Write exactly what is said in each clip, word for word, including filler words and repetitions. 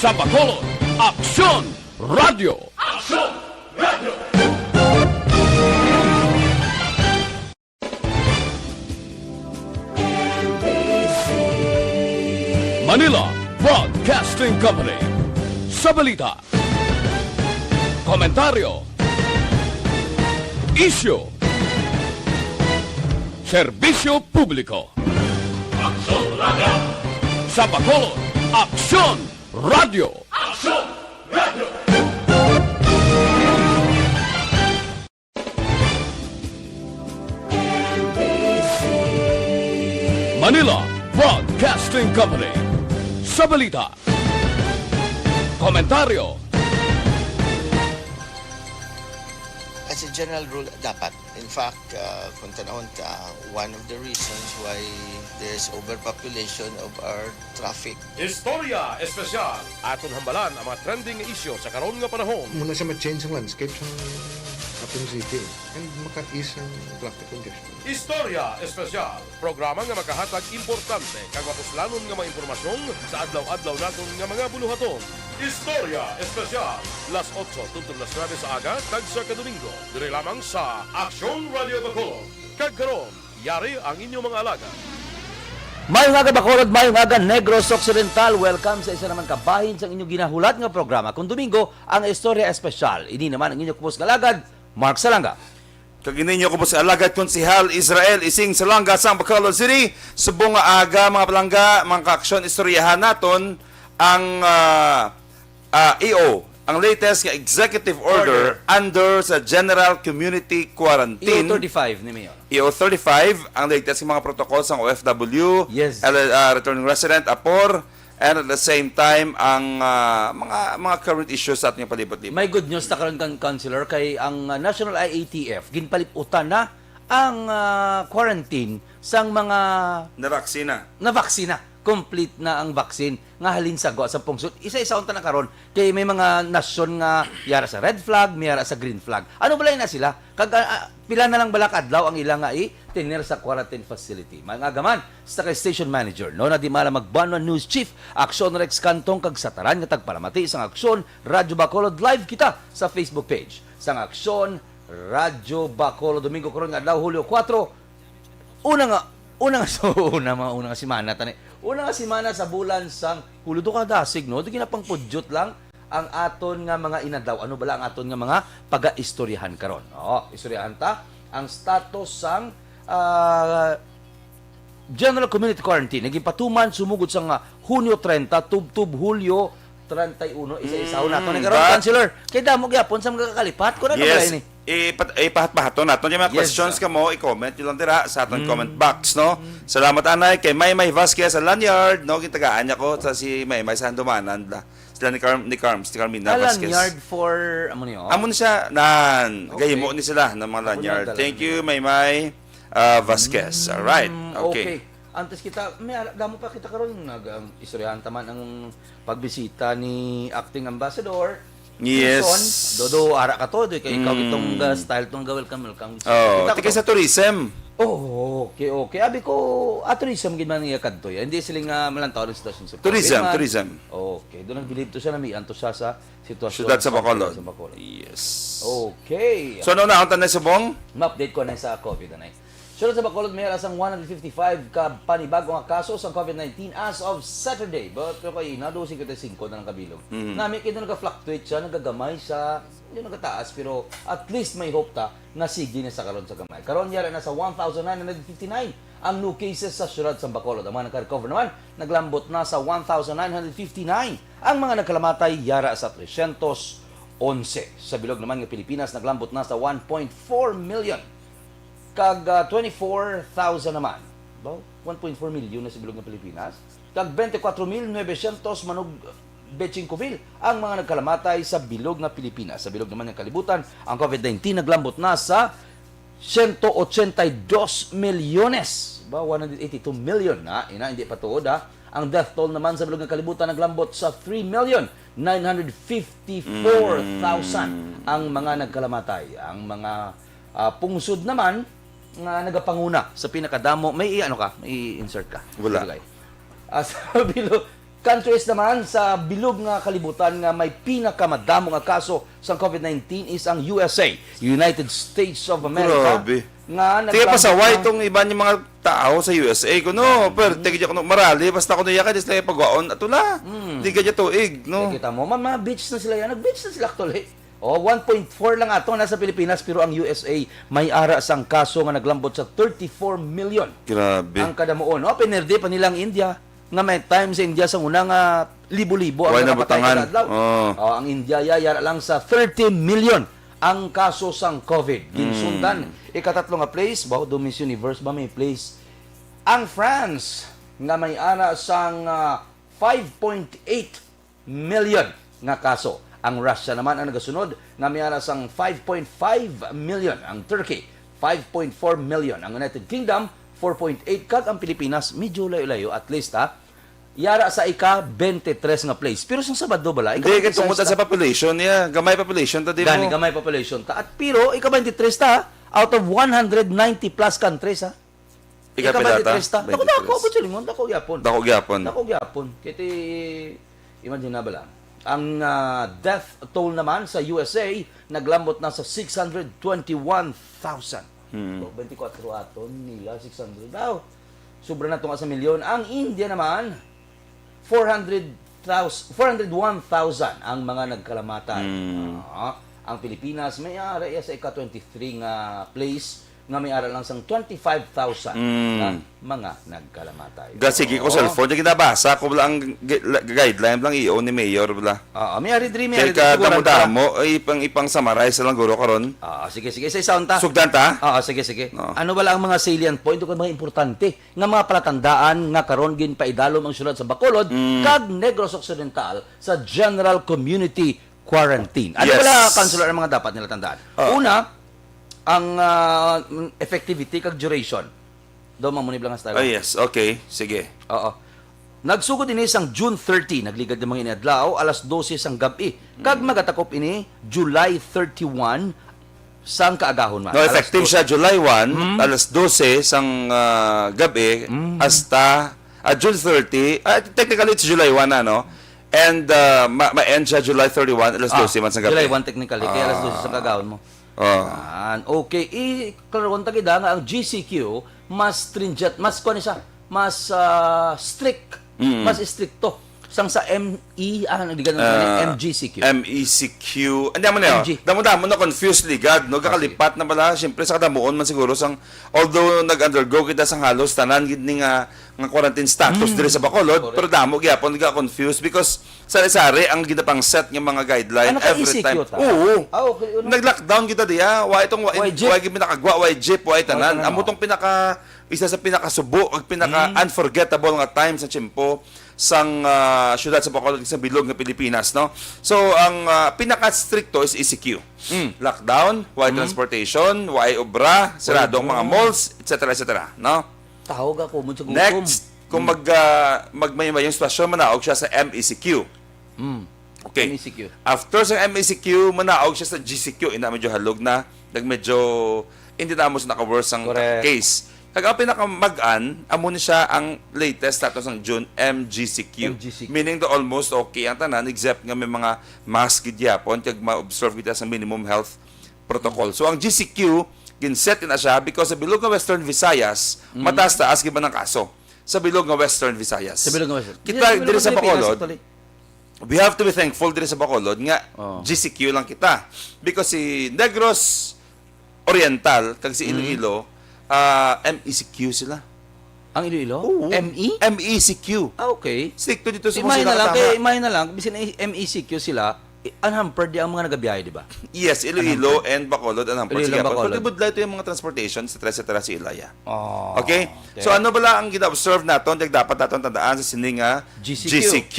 Sa Bacolod, Aksyon Radyo. Aksyon Radyo. Manila Broadcasting Company. Sa balita, komentaryo, isyu, serbisyo publiko. Aksyon Radyo. Sa Bacolod, Aksyon Radyo. Aksyon Radyo. Manila Broadcasting Company. Sa balita, komentaryo. As a general rule, dapat. In fact, uh, kung tanawon ta, one of the reasons why there's overpopulation of our traffic. Istorya Espesyal. Aton hambalan ang mga trending nga isyu sa karon nga panahon. Muna sa ma-change ang landscape sa aton city and maka-ease ang traffic congestion. Istorya Espesyal. Programa nga makahatag importante kag mapuslanon nga mga impormasyon sa adlaw-adlaw naton nga mga buluhaton. Istorya Espesyal. Las otso tubtob las nuebe sa aga, tagsa ka Domingo. Diri lamang sa Aksyon Radio Bacolod. Kag karon, yari ang inyong mga alagad. Mayong aga, Bacolod, mayong aga, Negros Occidental. Welcome sa isa naman ka bahin sang inyong ginahulat nga programa kon Domingo, ang Istorya Espesyal. Ini naman ang inyong kubos nga alagad, Mark Salanga. Kag ini inyo kubos nga alagad, Konsehal Israel Ising Salanga sang Bacolod City. Subong nga aga, mga palangga, mga kaaksyon, istoryahan naton ang ah, ah, E O, ang latest nga executive order, under sa General Community Quarantine. E O thirty-five ni Mayor. E O thirty-five, ang latest nga mga protocol sang O F W, Yes. L- ah, returning resident, apor, and at the same time ang ah, mga mga current issues sa ating palibot-libot. May good news ta karon, kan Councilor, kay ang ah, National I A T F ginpalip-utan na ang ah, quarantine sang mga Naraksina. Navaksina. Complete na ang vaccine nga halin sa gwa sa pungsod. Isa-isa unta na karon kay may mga nasyon nga yara sa red flag, may yara sa green flag. Ano bala na sila? Kag ah, ah, pila na lang bala ka adlaw ang ila nga i-tener sa quarantine facility? Mga gaman, sa kay station manager, no, na di mala magbanwa news chief, Aksyon Rex Cantong, kag sa tanan nga tagpalamati sang Aksyon Radyo Bacolod, live kita sa Facebook page sang Aksyon Radyo Bacolod. Domingo karon nga adlaw, Hulyo kuwatro, Una nga, una nga sa una, mga una nga semana, tani. Una nga semana sa bulan sang Hulyo, do ka dasig, no? Di ginapangpudyot lang ang aton nga mga inadlaw. Ano bala ang aton nga mga pagaistoryahan karon? Oh, istoryahan ta ang status sang ah, General Community Quarantine nga ginpatuman sumugod sang ah, Hunyo treinta tubtob Hulyo treinta y uno. Isa-isahon nato ni karon, Councilor. Kay damo gyapon sa mga kakalipat. Kung ano ba Yes. ini? Ipat- Ipahat-pahaton naton yung mga Yes, questions sir. Kamo, i-comment nyo lang dira sa aton comment box, no? Salamat, anay, kay Maymay Vasquez sa Lanyard, no? Gintagaan niya ko sa si Maymay sa Handumanan, bla. Sila ni Carm, ni Carms, ni Carmina Ah, Vasquez. Lanyard for, amo niyo? Amo na siya, nan, Okay. Gahimo ni sila ng mga Ako lanyard. Thank you, Maymay ah, Vasquez. Alright. Mm, okay. Okay. Antes kita, may ara- damo pa kita karon nag ang istoryahan ta man ang pagbisita ni acting ambassador. Yes. Dodo, ara ka to, di kay ikaw Mm. itong uh, style tong ga welcome welcome. Oh, Kita ko tika to. Sa tourism. Oh, okay, okay. Abi ko, ah, tourism gid man niya kadto. Ya. Hindi sila nga malantaw ang sitwasyon sa Tourism, problema. Tourism. Okay, doon nagbilib to siya na may anto siya sa sitwasyon Siyudad sa Bacolod. Sa Bacolod. Yes. Okay. So, ano na ang tanay subong? Ma-update ko na sa COVID, anay. Siyudad sa Bacolod, may alasang one hundred fifty-five ka panibago nga kaso sang COVID nineteen as of Saturday. But, pero kay ina, dos singkwenta y singko na lang kabilog. Mm. Nami, kaya nagka-fluctuate siya, nagagamay siya, hindi nagkataas, pero at least may hope ta na sige na sa karon sa gamay. Karon, yara na sa one thousand nine hundred fifty-nine ang new cases sa siyudad sa Bacolod. Ang mga nagka-recover naman, naglambot na sa one thousand nine hundred fifty-nine. Ang mga nagkalamatay, yara sa tresyentos onse. Sa bilog naman nga Pilipinas, naglambot na sa one point four million. Kag ah, twenty-four thousand naman. Ba? One point four million na sa bilog nga Pilipinas. Kag twenty-four mil novecientos manug betching kubil ang mga nagkalamatay sa bilog nga Pilipinas. Sa bilog naman nga kalibutan, ang COVID nineteen naglambot na sa siyento ochenta y dos milyones. Ba, one hundred eighty-two million na. Ina, hindi pa tuod, ha. Ang death toll naman sa bilog nga kalibutan naglambot sa three million nine hundred fifty-four thousand ang mga nagkalamatay. Ang mga ah, pungsod naman nga nagapanguna sa pinakadamo, may i-, ano ka, may i-insert ka. Wala. Sige, kay. Ah, sa bilo, Countries naman sa bilog nga kalibutan nga may pinakamadamo nga kaso sang COVID nineteen is ang U S A, United States of America, Grabe. nga Kaya nagpasok pasaway na itong iban yung mga tao sa U S A ko, no? Pero tigil ko, no, marali, basta ko naiyakan, di sila pagwaon, ato na. Di ka dyan tuig, no? Kita mo, man, mga beach na sila yan. Nag-beach na sila actually. Oh, one point four lang ato na sa Pilipinas, pero ang U S A may ara sang kaso nga naglambot sa thirty-four million Grabe. ang kadamuon. Oh, pinerde pa nila ang India, nga may time sa India sa una nga libo-libo ang Why nakapatay nabutangan? kada adlaw. Oh. Oh, ang India ya, yara lang sa thirty million ang kaso sang COVID. Ginsundan, ikatatlo nga place, wow, do Miss Universe ba may place? Ang France, nga may ara sang ah, five point eight million nga kaso. Ang Russia naman ang nagasunod nga may ara sang five point five million. Ang Turkey, five point four million. Ang United Kingdom, four point eight. Kag ang Pilipinas, medyo layo-layo, at least, ha. Yara sa ika twenty-three nga place. Pero sang Sabado bala, ika Hindi, kaya tungkol twenty-three sa population niya. Gamay population ta, di Gani, mo. Gamay population ta. At pero, ika twenty-three ta, ha. Out of one hundred ninety plus countries, ha. Ika pila ta? twenty-three ta. Dako, dako, twenty-three. Kuchilingon, dako gyapon. Dako gyapon. Dako gyapon. Kaya ti-, imagine na ba lang? Ang ah, death toll naman sa U S A naglambot na sa six hundred twenty-one thousand. Hmm. So, twenty-four aton nila, six hundred daw. Sobra na to nga sa milyon. Ang India naman, four hundred thousand, four hundred one thousand ang mga nagkalamatan. Hmm. Ah, ang Pilipinas may ara iya sa ika twenty-three nga place nga may ara lang sang twenty-five thousand Mm. nga mga nagkalamatay. Ga, sige ko Oo. Cellphone, di kinabasa ko bala ang gu-, la-, guideline lang iyo ni Mayor bala. Oo, may ari diri, may Kay ari diri, kadamo-damo, siguro, ay ipang, ipang summarize lang guro karon. Oo, sige, sige. Isa-isa unta. Sugdan ta? Oo, sige, sige. Oo. Ano bala ang mga salient point o mga importante nga mga palatandaan nga karon ginpaidalom ang syudad sa Bacolod Mm. kag Negros Occidental sa general community quarantine? Ano Yes. bala, Councilor, ang mga dapat nila tandaan? Oo. Una, ang ah, effectivity kag duration. Daw mamunib lang ang style. Ah, yes. Okay. Sige. Oo. Nagsugod ini sang June thirty, nagligad ang mga ini adlaw, alas dose sang gab-i. Kag magatakop ini July thirty-one sang kaagahon man. No, Alas effective dose. Siya July one, alas dose sang ah, gabi, hasta ah, June thirty. Ah, technically, it's July one na, no? And ah, ma- ma-end siya July thirty-one, alas Ah, dose man sa gabi. July one technically, kaya alas dose sang kaagahon mo. Oh. Yan. Okay, i-clarion ta gid nga ang G C Q mas stringent, mas kuan siya, mas ah, strict, Mm. mas estrikto sang sa M E, ah, nagdigan ng Ah, M G C Q. M E C Q. Hindi mo na M G. Damo-damo na confused ligad, no? Kakalipat na bala, siyempre sa kadamuon man siguro sang, although nag-undergo kita sang halos tanan gid ni nga, nga quarantine status diri sa Bacolod, Correct. Pero damo gyapon ga confused because sari-sari ang ginapang set nga mga guguideline Ah, naka-E C Q every time. ta? Oo. Ah, okay, ano? Nag-lockdown kita diya. Wa itong wa, Wa jeep. Wa gid pinakagwa, wa jeep, wa tanan. tanan, Amo oh. tong pinaka isa sa pinakasubo ug pinaka unforgettable nga time sa tiyempo sang ah, syudad sa Bacolod sa bilog nga Pilipinas, no? So ang ah, pinaka-stricto is E C Q. Mm. Lockdown, why transportation, why obra, sirado ang mga obra. Malls, et cetera, et cetera, no? Tawag ako mo sa gutom. Next, kung mag ah, magmaymay yung sitwasyon, manaog siya sa M E C Q. Mm. Okay. M E C Q. After sa M E C Q, manaog siya sa G C Q. Ina, medyo halog na. Nag medyo, hindi na mo siya naka-worse ang Correct. Case. Kag ang pinakamagan, amo ni siya ang latest status ng June, M G C Q. M G C Q. Meaning the almost okay ang tanan, except nga may mga mask gid yapon, kag ma-observe kita sa minimum health protocol. So ang G C Q, ginset na siya because sa bilog nga Western Visayas, mataas-taas gid man ang kaso. Sa bilog nga Western Visayas. Sa bilog nga Western. Kita Yes, sa bilog diri nga sa Pilipinas, Bacolod, actually. We have to be thankful diri sa Bacolod nga Oh. G C Q lang kita. Because si Negros Oriental kag si Iloilo, ah, M E C Q sila. Ang Iloilo? Oo. M E? M E C Q. Ah, okay. Stricto dito sa Imagine mga na lang, sila kay, katama. imagine na lang, bisan M E C Q sila, i- unhampered di ang mga nagabiyahe, di ba? Yes, Iloilo and Bacolod ang hampered. Iloilo Sige, and Bacolod. Pero budlay ito yung mga transportation, et cetera, et cetera, sa Ilaya. Oh, Okay? So ano bala ang gina-observe naton, ang dapat naton tandaan sa sini nga G C Q. G C Q?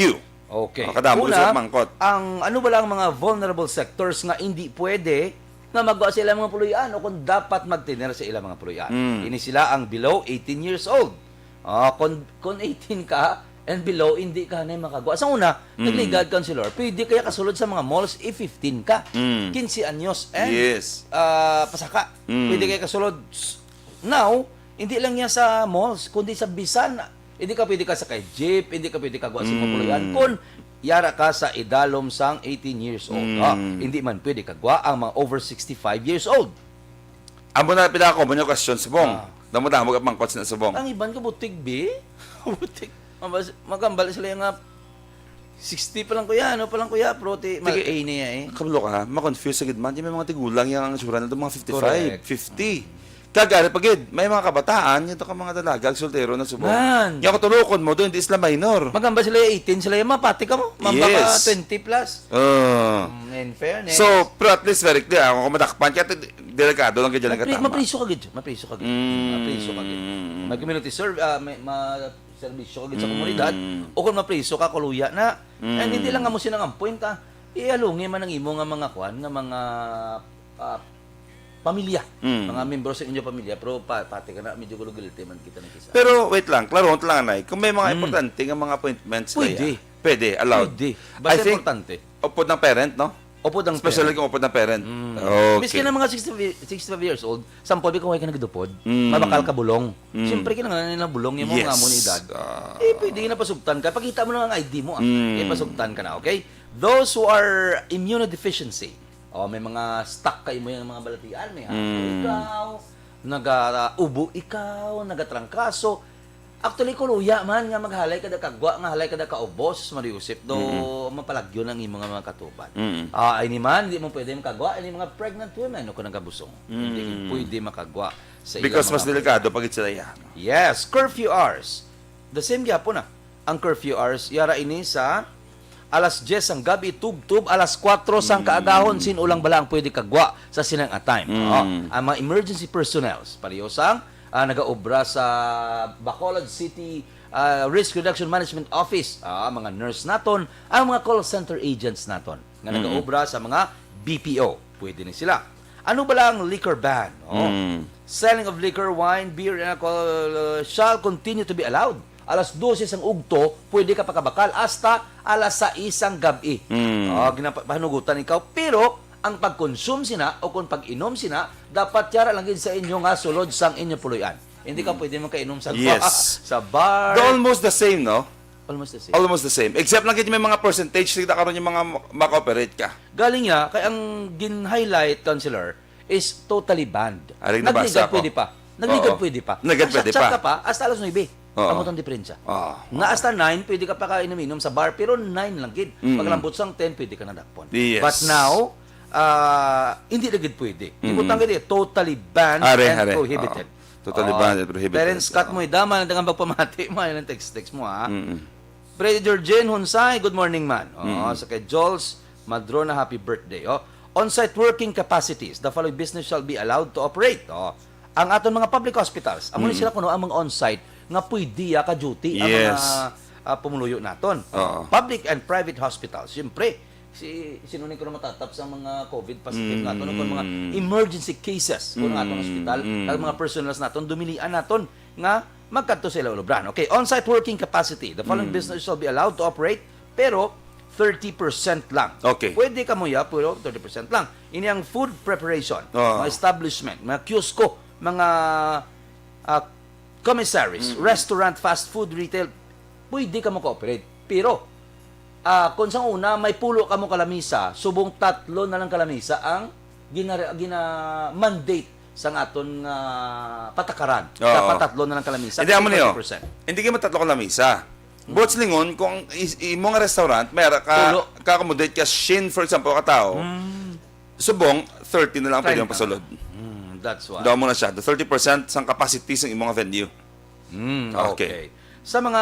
Okay. Makadamo Una, sa mangkot. Ang ano ba lang mga vulnerable sectors nga hindi pwede nga magwa sa ilang mga puloy-an o kung dapat magtener sa ilang mga puloy-an? Mm. Ini sila ang below eighteen years old. Ah, kung, kung eighteen ka and below, hindi ka na makagwa. Sa una, Mm. nagligad, Councilor, pwede kaya kasulod sa mga malls if fifteen ka. Mm. Quince anyos and Yes. ah, pasaka. Mm. Pwede kaya kasulod. S-, now, hindi lang niya sa malls, kundi sa bisan Hindi ka pwede ka sakay jeep, hindi ka pwede kagwa sa mga Mm. puloy-an. Kung yara ka sa idalom sang eighteen years old, Mm. ha? Hindi man pwede kagwa ang mga over sixty-five years old. Amo na pila ako, mo niya question, subong. Ah. Damo-damo ka pangkot sa subong. Ang iban ka butig, bi? Butig. Mabas-, magambal sila nga sixty pa lang, kuya, ano pa lang, kuya, pero ti-, mal-, Sige. A niya, eh. Kabalo ka, ma-confuse sa gid man. Di may mga tigulang yang ang sura na mga fifty-five, Correct. fifty. Kag ari pa gid, may mga kabataan, yung ka mga dalaga, soltero na subong. Man. Yung katulukon mo doon, di sila minor. Magamba sila eighteen, sila yung mapati ka mo. Mamba ka Yes. twenty plus. Ah. Mm, in fairness. So, pero at least very clear. Ako kung madakpan, kaya ti-, delikado lang gid yan ang Mapri-, katawan. mapriso ka gid. Mapriso ka gid. Mm. Mapriso ka gid. Mag-community serv-, ah, may, ma-, serbisyo ka gid sa Mm. komunidad. O kung mapriso ka, kuluya na. And Mm. hindi lang nga mo sinang ang point, ah. Ialungi man ang imo nga mga kwan, nga mga, ah, pamilya. Mm. Mga membro sa inyo pamilya, pero pa-, pati ka na, medyo gulo-guilty man kita ng kisa. Pero wait lang, klaro lang, Nay. Kung may mga Mm. importante nga mga appointments Pwede. kaya, pwede, allowed. Pwede. Basta I think, importante. upod ng parent, no? Upod ng Especially parent. kung upod ng parent. Mm. Okay. Miski na mga sixty, sixty-five years old, sample, kung ka nagdupod, Mm. mabakal ka bulong. Mm. Siyempre, kinahanglan nila bulong yung mga Yes. amo na edad. Ah. Eh, pwede na pasugtan ka. Pakita mo lang ang I D mo, ah. Mm. Eh, pasugtan ka na, okay? Those who are immunodeficiency, oh, may mga stock kayo mo yung mga balatian, may hako Mm. ikaw, nagaubo ikaw, nagatrangkaso. Actually, kuluya man nga maghalay kada kagwa, nga halay kada kaubos, Mario Joseph, do Mm. mapalagyo ng imong mga katuban. Mm. Ah, ini man, di mo pwede makagwa, ini mga pregnant women o kung nagabusong. Hindi Mm. pwede makagwa sa ilang Because mga mas delikado pag sila yan. Yes, curfew hours. The same gyapon na. Ang curfew hours, yara ini sa alas diyes sang gabi, tubtob alas kuwatro sang Mm. kaagahon, sin-o lang bala ang pwede kagwa sa sinang a time. Mm. Oh, ang mga emergency personnels, pareho sang, ah, nagaobra sa Bacolod City, ah, Risk Reduction Management Office, ah, mga nurse naton, ang mga call center agents naton nga Mm. nagaobra sa mga B P O, pwede ni sila. Ano bala ang liquor ban? Oh. Mm. Selling of liquor, wine, beer, and alcohol, uh, shall continue to be allowed. Alas dose sang ugto, pwede ka pakabakal hasta alas sais sang gab-i. Mm. Oh, ginapahanugutan ikaw, pero ang pagkonsum sina o kung pag-inom sina, dapat yara lang gid sa inyo nga sulod sang inyo puloy-an. Hindi ka Mm. pwede makainom sa Yes. sa bar. They're almost the same, no? Almost the same. Almost the same. Except lang gid may mga percentage, kita karon yung mga ma-, maka-operate ka. Galing niya, kay ang gin-highlight, Counselor, is totally banned. Aring nabasa Nagligad ko. pwede pa. Nagligad Oo. pwede pa. Nagligad Ang pwede shot-shot pa. ka pa, hasta alas nuebe. Oo. Amo tong diferensya. Oo. Na hasta nine, pwede ka pa kainom-inom sa bar, pero nine lang gid. Mm. Paglambot sang ten, pwede ka na dakpon. Yes. But now, ah, hindi na gid pwede. Mm-mm. Ibutang gid, totally banned Are, and are. prohibited. Oo. Totally Oh, banned and prohibited. Terence Scott Oo. Moydama, nagdagan pagpamati mo, ayun ang text-text mo, ha? Mm-mm. Freddy Georgine Hunsay, good morning, man. Oo, Mm. sa kay Jols Madrona, happy birthday. Oh. On-site working capacities, the following business shall be allowed to operate. Oh. Ang aton mga public hospitals, amo ni Mm. sila kuno ang mga on-site nga pwede ya ka-duty ang Yes. mga, ah, pumuluyo naton. Oo. Public and private hospitals, siyempre, si, sino ni kuno matatap sa mga covid positive Mm. naton, o kung mga emergency cases, kung ang aton Mm. hospital, Mm. ang mga personnels naton, dumilian naton nga magkadto sa ila ulobran. Okay, on-site working capacity. The following Mm. business shall be allowed to operate, pero thirty percent lang. Okay. Pwede ka mo ya, pero thirty percent lang. Ini ang food preparation, Oo. mga establishment, mga kiosko, mga, ah, commissaries, Mm. restaurant, fast food, retail, pwede ka mo cooperate. Pero, ah, kung sa una, may pulo ka mo kalamisa, subong tatlo na lang kalamisa ang gina-, gina-mandate sang aton nga patakaran. Oo. Dapat tatlo na lang kalamisa, Hindi, amo niyo. thirty percent. Hindi kayo matatlo ka lamisa. Hmm. Buot silingon, kung is-, imo nga restaurant, may ara ka, Pulo. ka-accommodate ka shin, for example, ka tao, Hmm. subong, thirty na lang pwede Treinta. ang pasulod. Hmm, that's why. Daw mo na siya. The thirty percent sang capacity sa imong venue. Hmm, Okay. okay. Sa mga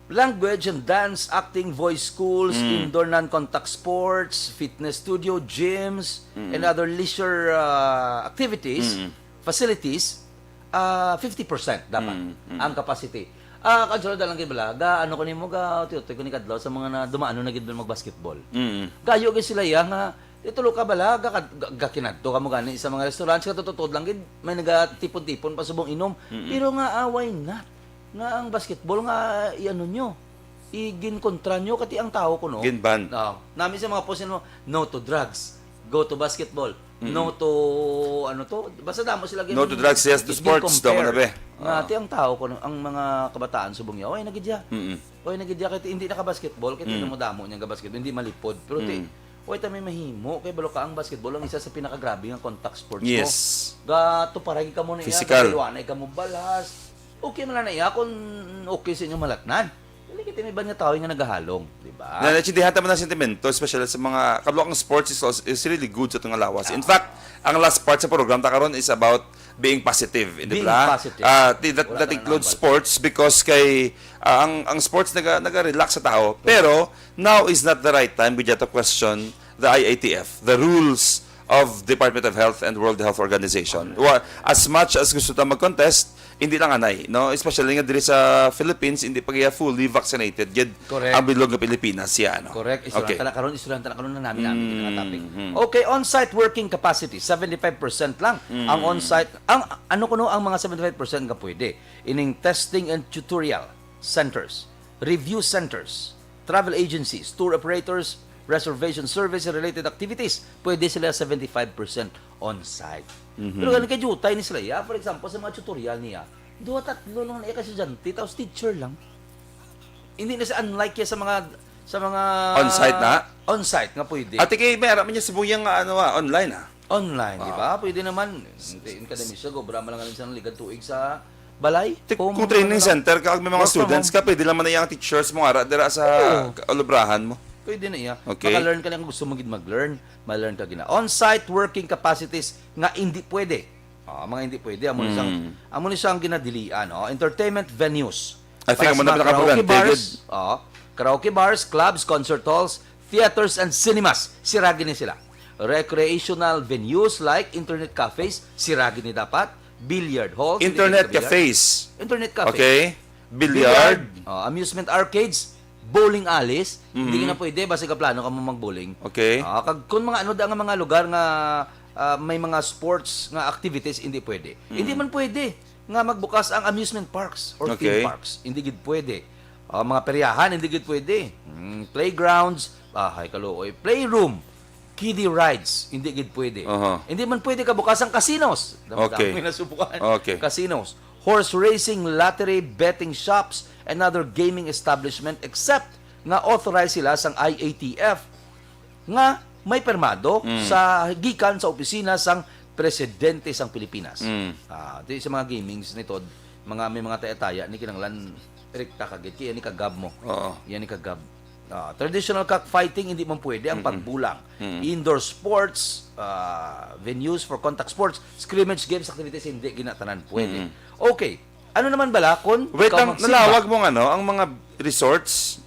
language and dance, acting, voice schools, Mm. indoor non-contact sports, fitness studio, gyms, Mm. and other leisure, uh, activities, Mm. facilities, uh, fifty percent dapat Mm, mm. ang capacity. Ah, Councilor, dalang gid bala, ga, ano ko nimo, ga, utoy-utoy ko ni kadlaw sa mga na, dumaan na gid mag-basketball. Mm. Gayo gid sila iya nga, itulo ka bala, ga, ga, ga, kinadto ka mo gani sa mga restaurants, katutod lang gid, may nagatipon-tipon pa subong inom. Mm-mm. Pero nga, ah, why not? Nga ang basketball nga, i-ano nyo, iginkontra nyo, kati ang tao ko, no? Ginban. Oh, nami sa mga post, no, "No to drugs, go to basketball." No to, ano to, basta damo sila gin-, No to drugs, yes to gin-, sports, gin-compare. Tama na, be. Nga, Ah. ti ang tao, kuno, ang mga kabataan subong niya, "Oy, nagidya. Mm-mm. Oy, nagidya, kay ti-, hindi naka-basketball, kay ti-, Mm. mo damo niyang ga-basketball, hindi malipod." Pero ti-, Mm. oy, ta may mahimo, kay balo ka, ang basketball ang isa sa pinakagrabe nga contact sports mo. Yes. Ga, tuparay ka mo na iya, Physical. Ga, iluanay ka mo balas. Okay man na iya kung okay sa inyong malatnan. Dili kita may iban nga tawo nga nagahalong, di ba? Na, naintindihan ta man ang sentimento, especially sa mga, kabalo ang sports is also, is really good sa atong lawas. In Ah. fact, ang last part sa program ta karon is about being positive, di Being ba? positive. Ah, ti-, that, Wala that ka na includes nang sports because kay, ah, ang, ang sports naga, naga-relax sa tao. Pero now is not the right time, Gudya, to question the I A T F, the rules of Department of Health and World Health Organization. Wa-, as much as gusto ta mag-contest, hindi lang anay, no? Especially nga diri sa Philippines, hindi pa kaya fully vaccinated gid Correct. ang bilog nga Pilipinas, ya, no? Correct. Istoryahan Okay. ta na karon, istoryahan ta na karon na namin, namin, Mm, nga topic. mm. Okay, on-site working capacity, seventy-five percent lang ang Mm. on-site. Ang, ano kuno ang mga seventy-five percent nga pwede? Ining testing and tutorial centers, review centers, travel agencies, tour operators, reservation service, and related activities, pwede sila seventy-five percent on-site. Mhm. Pero gani kay jutay ni sila, ya. For example, sa mga tutorial niya, duha, tatlo lang na iya ka estudyante, tapos teacher lang. Hindi na siya unlike ya sa mga, sa mga On-site na? On-site nga pwede. Ate kay may ara man niya sa buyang nga ano, ah, online, ah. Online, di Ah. ba? Pwede naman. Hindi, yung kadami siya, gobra man lang galing sa ligad tuig sa balay. Ti-, Home kung training lang. center ka, kag may mga Work from students home. ka, pwede lang man na iyang teachers mo ara dira sa Oo. ka-, ulubrahan mo. Pwede na iya. Okay. Maka-learn ka lang kung gusto mo gid mag-learn. Ma-learn ka gina. On-site working capacities nga hindi pwede. Ah, mga hindi pwede. Amo ni siyang, Mm. amo ni siyang ginadilian, oh. Entertainment venues. I think Para amo sa na mga karaoke pinakaimportante, bars, gid. Oh, karaoke bars, clubs, concert halls, theaters, and cinemas. Sira gid ni sila. Recreational venues like internet cafes, sira gid ni dapat. Billiard halls, hindi Internet kayo kabilliard. cafes. Internet cafe. Okay. Billiard. Billiard, oh, amusement arcades, bowling alleys, hindi Mhm. na pwede, basta ka plano ka mo mag-bowling. Okay. Ah, kag kung mga ano da nga mga lugar nga, ah, may mga sports nga activities, hindi pwede. Mhm. Hindi man pwede nga magbukas ang amusement parks or theme Okay. parks. Hindi gid pwede. Ah, mga peryahan, hindi gid pwede. Mm, playgrounds, ah, hay kaluoy. Playroom, kiddie rides, hindi gid pwede. Aha. Hindi man pwede kabukas ang casinos. Damo-damo Okay. may nasubukan. Okay. Casinos, horse racing, lottery, betting shops, and other gaming establishment, except nga authorized sila sang I A T F nga may permado Mm. sa gikan sa opisina sang presidente sang Pilipinas. Mm. Ah, di sa mga gamings nito, mga may mga taya-taya ni kinahanglan rekta ka gid kay ni kagab mo. Oo. Yan ni kagab. Ah, traditional cockfighting, hindi man pwede ang Mm-mm. pagbulang. Mm. Indoor sports, ah, venues for contact sports, scrimmage games, activities, hindi ginatanan pwede. Mm. Okay. Ano naman bala kung Wait, ikaw ang magsimba? nalawag mo nga, no? Ang mga resorts?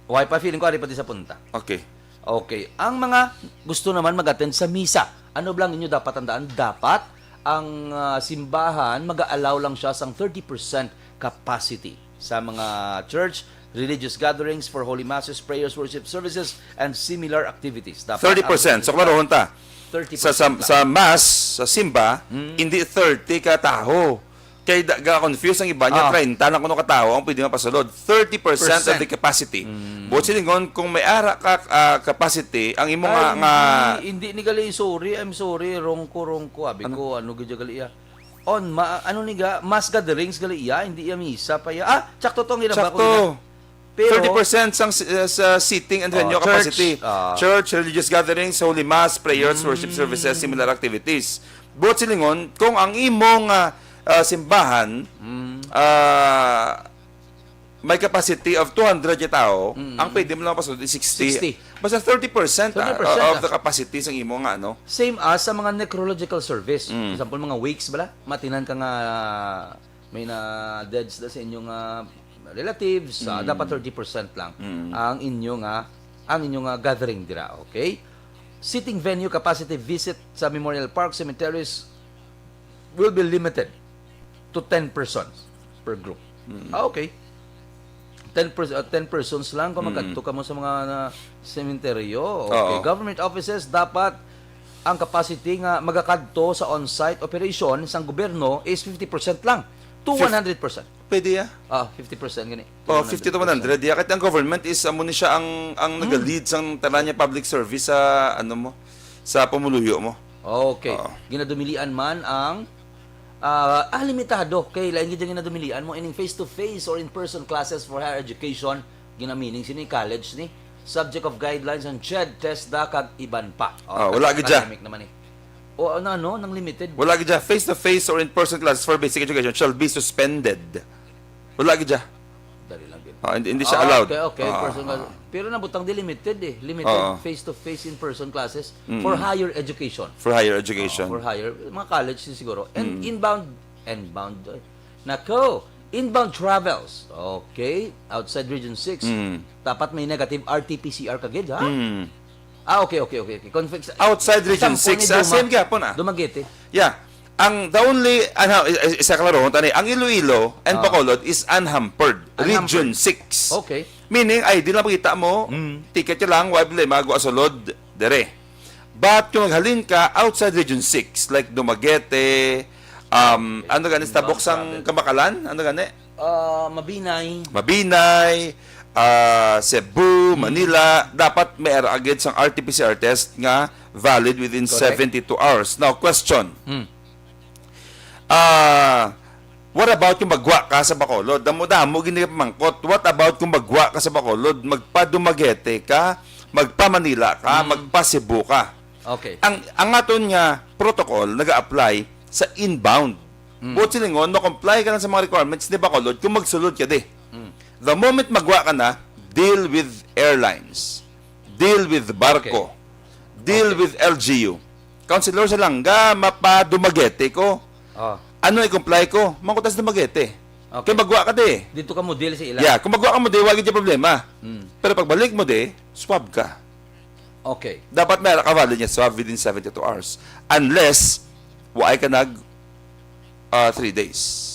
Why pa feeling ko ari pati sa punta. Okay. Okay. Ang mga gusto naman mag-attend sa misa, ano ba lang inyo dapat tandaan? Dapat ang, ah, simbahan mag-allow lang siya sang thirty percent capacity sa mga church, religious gatherings for holy masses, prayers, worship services, and similar activities. Dapat Thirty percent. ang So, klarohon ta. Thirty percent Sa, sa, lang. sa mass, sa simba, Mm. hindi thirty ka tawo. Kay da-, ga-confuse ang iba niya, Ah. treinta lang kuno ka tawo ang pwede mapasulod. Thirty percent of Percent. the capacity. Mm. Buot silingon, kung may ara ka, ah, capacity, ang imo nga, Ay, nga hindi, hindi ni gali, sorry, I'm sorry, wrong ko, wrong ko. Abi Ano? ko, ano gid gali iya? On, ma-, ano ni ga, mass gatherings gali iya, hindi iya misa pa iya. Ah, tsakto to ang ginaba ko Tsakto. nila. Pero Thirty percent sang si-, uh, sa seating and Oh, venue church. capacity. Ah. Church, religious gatherings, holy mass, prayers, worship Mm. services, similar activities. Buot silingon, kung ang imong, ah, ah, simbahan, Mm. ah, may capacity of two hundred ka tawo, Mm. ang pwede mo lang pasulod is sixty. Sixty. Basta thirty percent, ah, Thirty percent of lang. the capacity sang imo nga, ano. Same as sa mga necrological service. Mm. Example, mga wakes bala, matinan ka nga may na dead sila sa inyong, ah, relatives, ah, Mm. dapat thirty percent lang Mm. ang inyo nga, ang inyo nga gathering dira, okay? Seating venue capacity visit sa Memorial Park, cemeteries will be limited to ten persons per group. Mm. Ah, okay. Ten pers-, ah, ten persons lang kung Mm. magkadto ka mo sa mga na sementeryo. Okay. Oo. Government offices, dapat ang capacity nga magakadto sa on-site operation sang gobyerno is fifty percent lang to Fif- one hundred percent. Pwede, ah. Ah, fifty percent gani. Oh, fifty to one hundred. Yeah, kahit ang government is, amo ni siya ang, ang Hmm. nag-lead sang tanan niya public service sa, ano mo, sa pumuluyo mo. Okay. Oo. Ginadumilian man ang ah, ah, limitado kay lain gid ang ginadumilian mo ining face-to-face or in-person classes for higher education, ginamining sini college ni subject of guidelines on CHED, TESDA kag iban pa. Ah, wala gid siya. Academic naman eh. O ano, ano, nang limited. Wala gid siya. Face-to-face or in-person classes for basic education shall be suspended. Wala gid siya. Dali lang gid. Ah, hindi, hindi siya Ah, allowed. Okay, okay. Ah, Personal. ah. Pero nabutang di limited eh. Limited Oo. Face-to-face in-person classes for higher education. For higher education. For higher, mga college din siguro. And inbound, inbound, eh. Nako, inbound travels. Okay, outside Region six. Mm. Dapat may negative R T P C R ka gid, ha? Mm. Ah, okay, okay, okay. okay. Conflict Outside Region six. Ah, same gyapon, ah. Dumaguete. Yeah. Ang the only ano, i- i- isa klaro tani, ang Iloilo and Ah. Bacolod is unhampered. Unhampered. Region six. Okay. Meaning, I D lang makita mo, Mm. ticket ka lang, wala problema, go sa sulod, dire. But kung naghalin ka outside Region six, like Dumaguete, um, ano gani, tabok sang Kamakalan? Ano gani? Ah, Mabinay. Mabinay, ah, Cebu, Manila, dapat may ara agad sang R T P C R test nga valid within Correct. seventy-two hours. Now, question. Hmm. Ah, what about kung magwa ka sa Bacolod? Damo-damo gini pamangkot. What about kung magwa ka sa Bacolod? Magpa-Dumaguete ka, magpa-Manila ka, magpa-Cebu ka. Okay. Ang ang aton nga protocol naga-apply sa inbound. Buot silingon, ma-comply ka lang sa mga requirements ni Bacolod kung magsulod ka di. The moment magwa ka na, deal with airlines. Deal with barko. Deal with L G U. Councilor Salanga, mapa-Dumaguete ko. Oh. Ano i-comply ko? Mangkutas Dumaguete. Okay. Kaya magwa ka di. Dito ka model sa ila. Yeah, kung magwa ka mo di, wala gid yung problema. Mm. Pero pagbalik mo di, swab ka. Okay. Dapat may ka valid niya swab within seventy-two hours. Unless, waay ka nag ah, three days.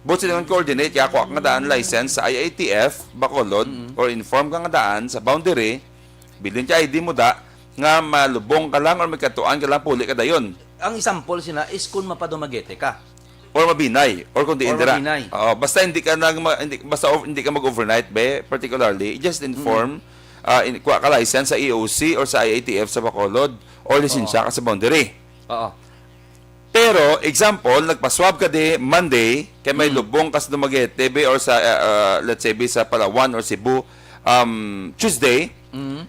Buot silingon, coordinate ka, kuha ka nga daan license sa I A T F, Bacolod, or inform ka nga daan sa boundary, bilin ka I D mo da, nga malubong ka lang or may katuan ka lang, puli ka dayon. Ang example sina is kung mapa-Dumaguete ka. Or Mabinay, or kung diin Or dira. Mabinay. Oo, basta hindi ka nag ma- hindi, basta ov- hindi ka mag-overnight be, particularly, just inform, ah, in, kuha ka license sa E O C or sa I A T F sa Bacolod, or lisensya ka sa boundary. Oo. Pero, example, nagpa-swab ka di Monday, kay may lubong ka sa Dumaguete be, or sa, uh, uh, let's say, be sa Palawan or Cebu, um, Tuesday, Mm.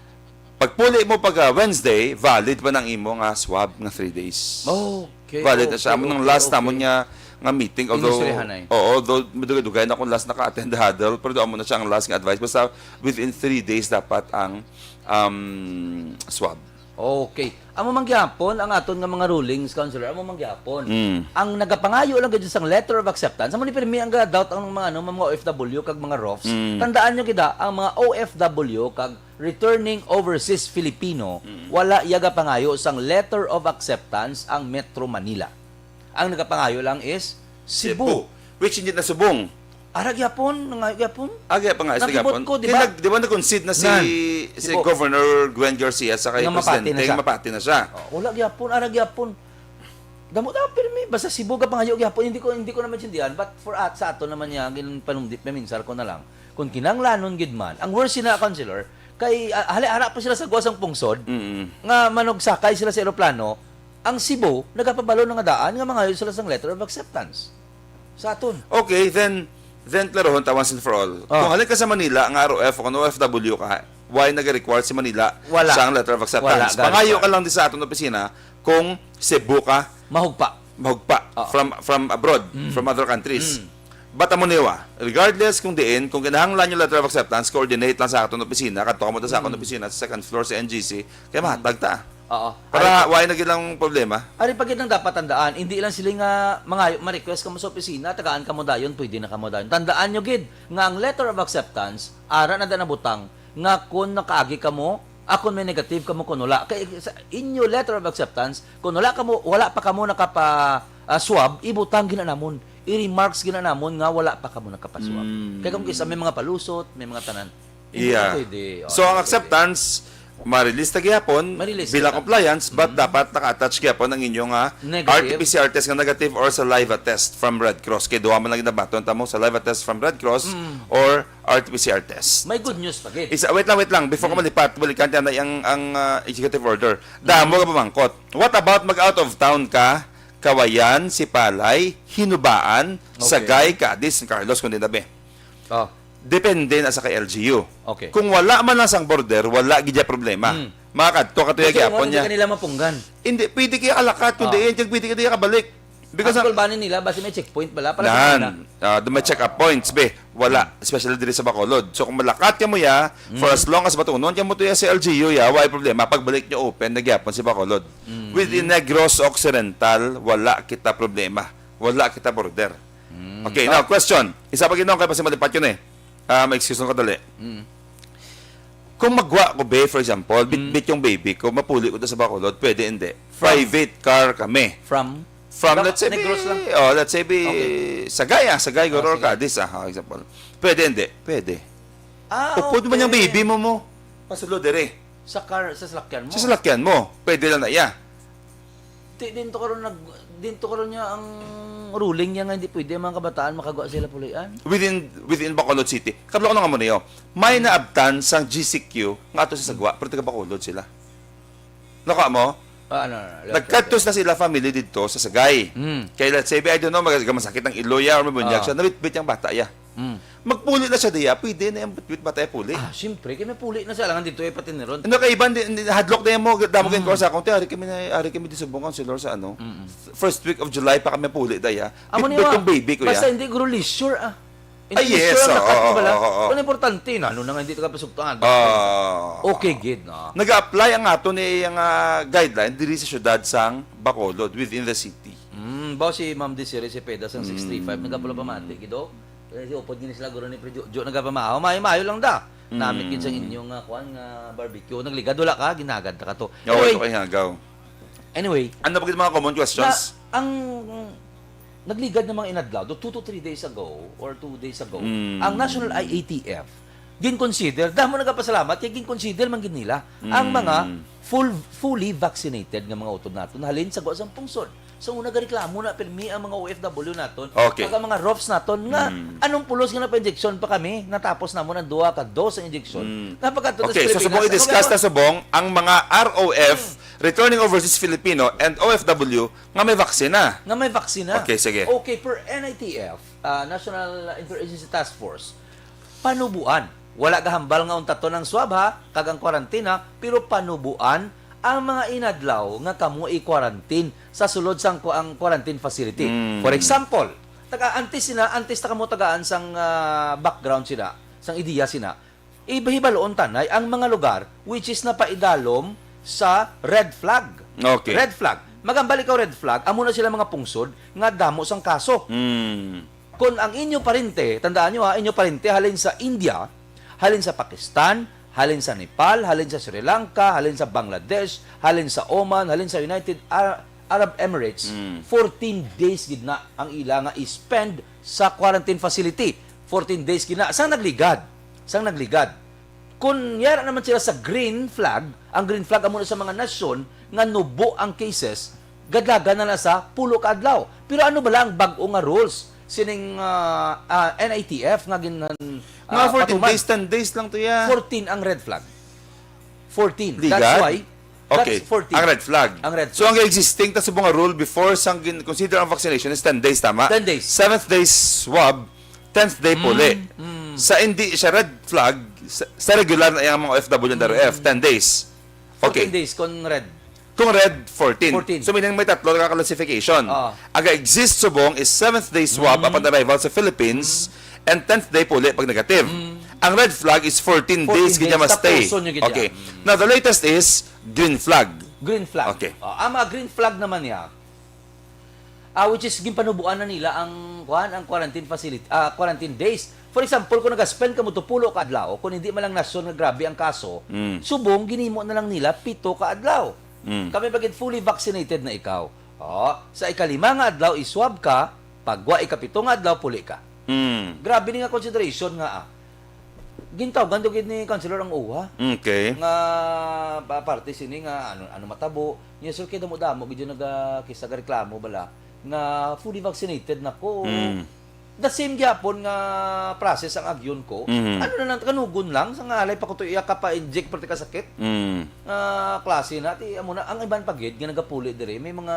pagpuli mo pag uh, Wednesday, valid pa nang imo nga swab nga three days. Okay, Valid na okay, siya. Amo nang okay, last okay. namon nga, nga meeting, although, Inistoryahan na eh. Oo, although madugay-dugay na akong last naka-attend huddle, pero amo na siya ang last nga advice. Basta within three days dapat ang um, swab. Okay. Amo man gyapon ang aton nga mga rulings, Councilor. Amo man gyapon. Mm. Ang nagapangayo lang gid sang letter of acceptance. Amo ni pirmi ang ga-doubt ang mga ano, mga O F W kag mga ROFs. Mm. Tandaan nyo gid ha, ang mga O F W kag returning overseas Filipino, wala iya gapangayo sang letter of acceptance ang Metro Manila. Ang nagapangayo lang is Cebu. Which hindi na subong. Ara gyapon, nangayo gyapon. Agi pa nga, Nakibot gyapon. ko, di Kaya ba? nag-, di ba nag-concede na si, Nan. si Di ba? Governor Gwen Garcia sa kay Nga mapati na Presidente, siya. Mapati na siya. Oh, wala gyapon, ara gyapon. Damo daw pirmi, basta Cebu gapangayo gyapon, hindi ko hindi ko na maintindihan, but for at sa ato naman niya, ginpanumdip, paminsar ko na lang. Kung kinanglanon gid man, ang worst sina, Councilor, kay ah, hali ara pa sila sa gawas ang pungsod, Mm. nga manugsakay sila sa eroplano, ang Cebu nagapabalo na nga daan nga mangayo sila sang letter of acceptance. Sa aton. Okay, then then klarohon ta once and for all. Ah. Kung halin ka sa Manila nga R O F o kung O F W ka, why nag-require si Manila Wala. sa ang letter of acceptance? Wala, Pangayo wala. Ka lang di sa aton opisina kung Cebu ka, Mahugpa. mahugpa Ah. from from abroad, Mm. from other countries. Mm. But amo niwa, regardless kung diin, kung kinahanglan yung letter of acceptance, coordinate lang sa aton opisina, kadto ka mo sa aton Mm. opisina sa second floor sa N G C, kaya mahatag ta. Oo. Para Ari, why na gid lang problema? ari pa gid ang dapat tandaan, hindi lang sila nga mangayo, ma-request ka mo sa opisina, tagaan ka mo dayon, pwede na ka mo dayon. Tandaan nyo gid nga ang letter of acceptance, ara na da nabutang nga kung nakaagi ka mo, ah, kung may negative ka mo, kung wala. Kay sa inyo letter of acceptance, kung wala ka mo, wala pa ka mo nakapa ah, swab, ibutang gina namon. I-remarks gina namon nga wala pa ka mo nakapa-swab. Mm. Kaya kung kisa may mga palusot, may mga tanan. Hindi Yeah. na pwede. Oh, So, ang hindi pwede. acceptance, ma-release ta gihapon Ma-release bilang kita. compliance, but Mm. dapat naka-attach gihapon ang inyo nga Negative. R T P C R test nga negative or saliva test from Red Cross. Kay duha man lang ginabaton ta mo, saliva test from Red Cross Mm. or R T P C R test. May good news pa gid. Isa, wait lang, wait lang. Before ko malipat, balikan ta na ang, ang ah, executive order. Damo ka pamangkot. What about mag-out of town ka? Kawayan, Sipalay, Hinubaan, Okay. Sagay, Cadiz, San Carlos, kundi na be. Oh, Depende na sa kay L G U. Okay. Kung wala man lang sang border, wala gid ya problema. Mm. Makakadto ka to ya Kasi gyapon hindi niya. Kanila mapunggan. Hindi, pwede kaya alakat kung Ah. diin, kag pwede kaya kabalik. Because Ang ang, kulbanin nila, basi may checkpoint pala. Para sa nan, kanila. Ah, do may check-up points, be. Wala, especially diri sa Bacolod. So kung malakat ka mo ya, for as long as batunon ka mo to ya sa L G U ya, wala problema. Pagbalik nyo open na gyapon si Bacolod. Within Negros Occidental, wala kita problema. Wala kita border. Okay, now question. Isa pa ginong kay pasimalipat yun eh. Ah, may excuse ko dali. Mm. Kung magwa ko, be, for example, bit-bit yung baby ko, mapuli ko to sa Bacolod, pwede hindi. From? Private car kami. From? From, Baka let's say, Negros be, lang. Oh, let's say, be, Okay. Sagay, ah, Sagay, Goro, Oh, or sige. Cadiz, ah, ah, example. Pwede, hindi. Pwede. Ah, Upod man yung okay. Baby mo mo. Pasulod, dire. Sa car, sa salakyan mo. Sa salakyan mo. Pwede lang na iya. Ti, din to karon nag din to karon niya ang ruling niya nga hindi pwede ang mga kabataan makagwa sila pulian. Within, within Bacolod City. Kablo ko na nga mo niyo. May naabtan sang G C Q nga ato sa Sagwa, pero taga Bacolod sila. Naka mo? Ah, ano, ano, ano, Nagkadtos na sila family dito sa Sagay. Mm. Kay let's say, I don't know, mag masakit ang iloya or may bunyag Ah. siya, nabitbit yung bata, ya. Mm. Magpuli na siya diya, pwede na yung bitbit bata yung puli. Ah, siyempre, kay may puli na siya lang dito eh, pati ni Ron. Ano kay iban, di- di- hadlok na yung mo, damo kay sa akong, ari kami na, ari kami di subong ang silor sa ano. First week of July pa kami puli daya. Amo ni Bitbit wa, yung baby ko ya. Basta hindi guro leisure ah. Hindi Ah, yes, leisure ang oo, nakat mo oo, bala. oo, oo. Kung importante, nalo na nga hindi ka pasugtaan. Ah. Okay, gid na. Nag-apply ang ato ni ang ah, guideline diri sa syudad sang Bacolod within the city. Mm, ba si Ma'am Desiree Cepeda sang six three five, nagapula pamati, gido? Eh, si upod gini sila guro ni Pre Jojo, nagapamahaw. Mayo-mayo lang da. Namit gid sang inyong nga kuan nga barbecue. Nagligad, wala ka, ginagad ta ka to. Anyway, Anyway, okay, hagaw. anyway, Ano pa gid mga common na, questions? Ang nagligad ng mga inadlaw, do two to three days ago or two days ago, Mm. ang National I A T F gin-consider, damo nagapasalamat kay gin-consider man gid nila ang Mm. mga full fully vaccinated nga mga utod naton halin sa guwa sang pungsod. So una gareklamo na pirmi ang mga O F W naton, Okay. kag ang mga R O Fs naton nga Mm. anong pulos nga napa-injection pa kami, natapos namon ang duha ka dose ang injection. Mm. Napagkadto na Okay, sa so subong Pilipinas, i-discuss ano na subong ang mga R O F, returning overseas Filipino, and O F W nga may vaccine na. Nga may vaccine na. Okay, sige. Okay, per N I T F, ah, National Interagency Task Force, panubuan. Wala gahambal nga untaton ang swab, ha, kag ang quarantine, ha, pero panubuan ang mga inadlaw nga kamo i-quarantine sa sulod sang ku-, ang quarantine facility. Mm. For example, taga antes sina, antes ta kamo tagaan sang ah, background sina, sang ideya sina. Ibahibalon tanay ang mga lugar which is napaidalom sa red flag. Okay. Red flag. Magambal ikaw red flag, amo na sila mga pungsod nga damo sang kaso. Mm. Kung ang inyo parente, tandaan nyo ha, inyo parente halin sa India, halin sa Pakistan, halin sa Nepal, halin sa Sri Lanka, halin sa Bangladesh, halin sa Oman, halin sa United Ar- Arab Emirates, Mm. fourteen days gid na ang ila nga i-spend sa quarantine facility. Fourteen days gid na. Sang nagligad. Sang nagligad. Kung yara naman sila sa green flag, ang green flag amo na sa mga nasyon nga nubo ang cases, gadlagan na na sa pulo ka adlaw. Pero ano bala ang bag-o nga rules sining ah, ah, N I T F nga gin ah, Mga fourteen patuman? Days, ten days lang to ya. Fourteen ang red flag. Fourteen. Di That's gad? why, Okay. that's fourteen. Ang red flag. Ang red So, flag. Ang existing ta subong nga rule before sang gin- consider ang vaccination is ten days, tama? Ten days. Seventh day swab, tenth day puli. Mm. Sa hindi siya red flag, sa, sa regular na yung mga O F W and R O F, ten days. Fourteen Okay. Days kung red. Kung red, fourteen. Fourteen. So, meaning may tatlo ka classification. Ah. Aga exist subong is seventh day swab Mm. upon arrival sa Philippines and tenth day puli pag negative. Ang red flag is fourteen, Fourteen days gid niya days, ma-stay. tapuson niya gid Okay. yan. Mm. Now, the latest is green flag. Green flag. Okay. Oh, ang mga green flag naman niya, ah, which is ginpanubuan na nila ang kuan, ang quarantine facility, ah, quarantine days. For example, kung nag-spend ka mo tupulo ka adlaw, kung hindi man lang nasyon nga grabe ang kaso, Mm. subong ginimo na lang nila pito ka adlaw. Mm. Kami bagid fully vaccinated na ikaw. Oh, sa ikalima nga adlaw iswab ka, pagwa ikapito nga adlaw puli ka. Mm. Grabe ni nga consideration nga ah. Gintawgan daw gid ni Councilor ang OWWA. Okay. Nga pa-, parte sini nga ano, ano matabo. Niya, sir, kay damo-damo gid yung naga-, kisa gareklamo bala nga fully vaccinated na ko. Mm. The same gyapon nga process ang agyon ko. Mhm. Ano na lang, kanugon lang, sa nga halay pa ko to iya ka pa-inject, pati ka sakit. Mm. Nga klase na, ti, amo na, ang iban pa gid nga nagapuli diri, may mga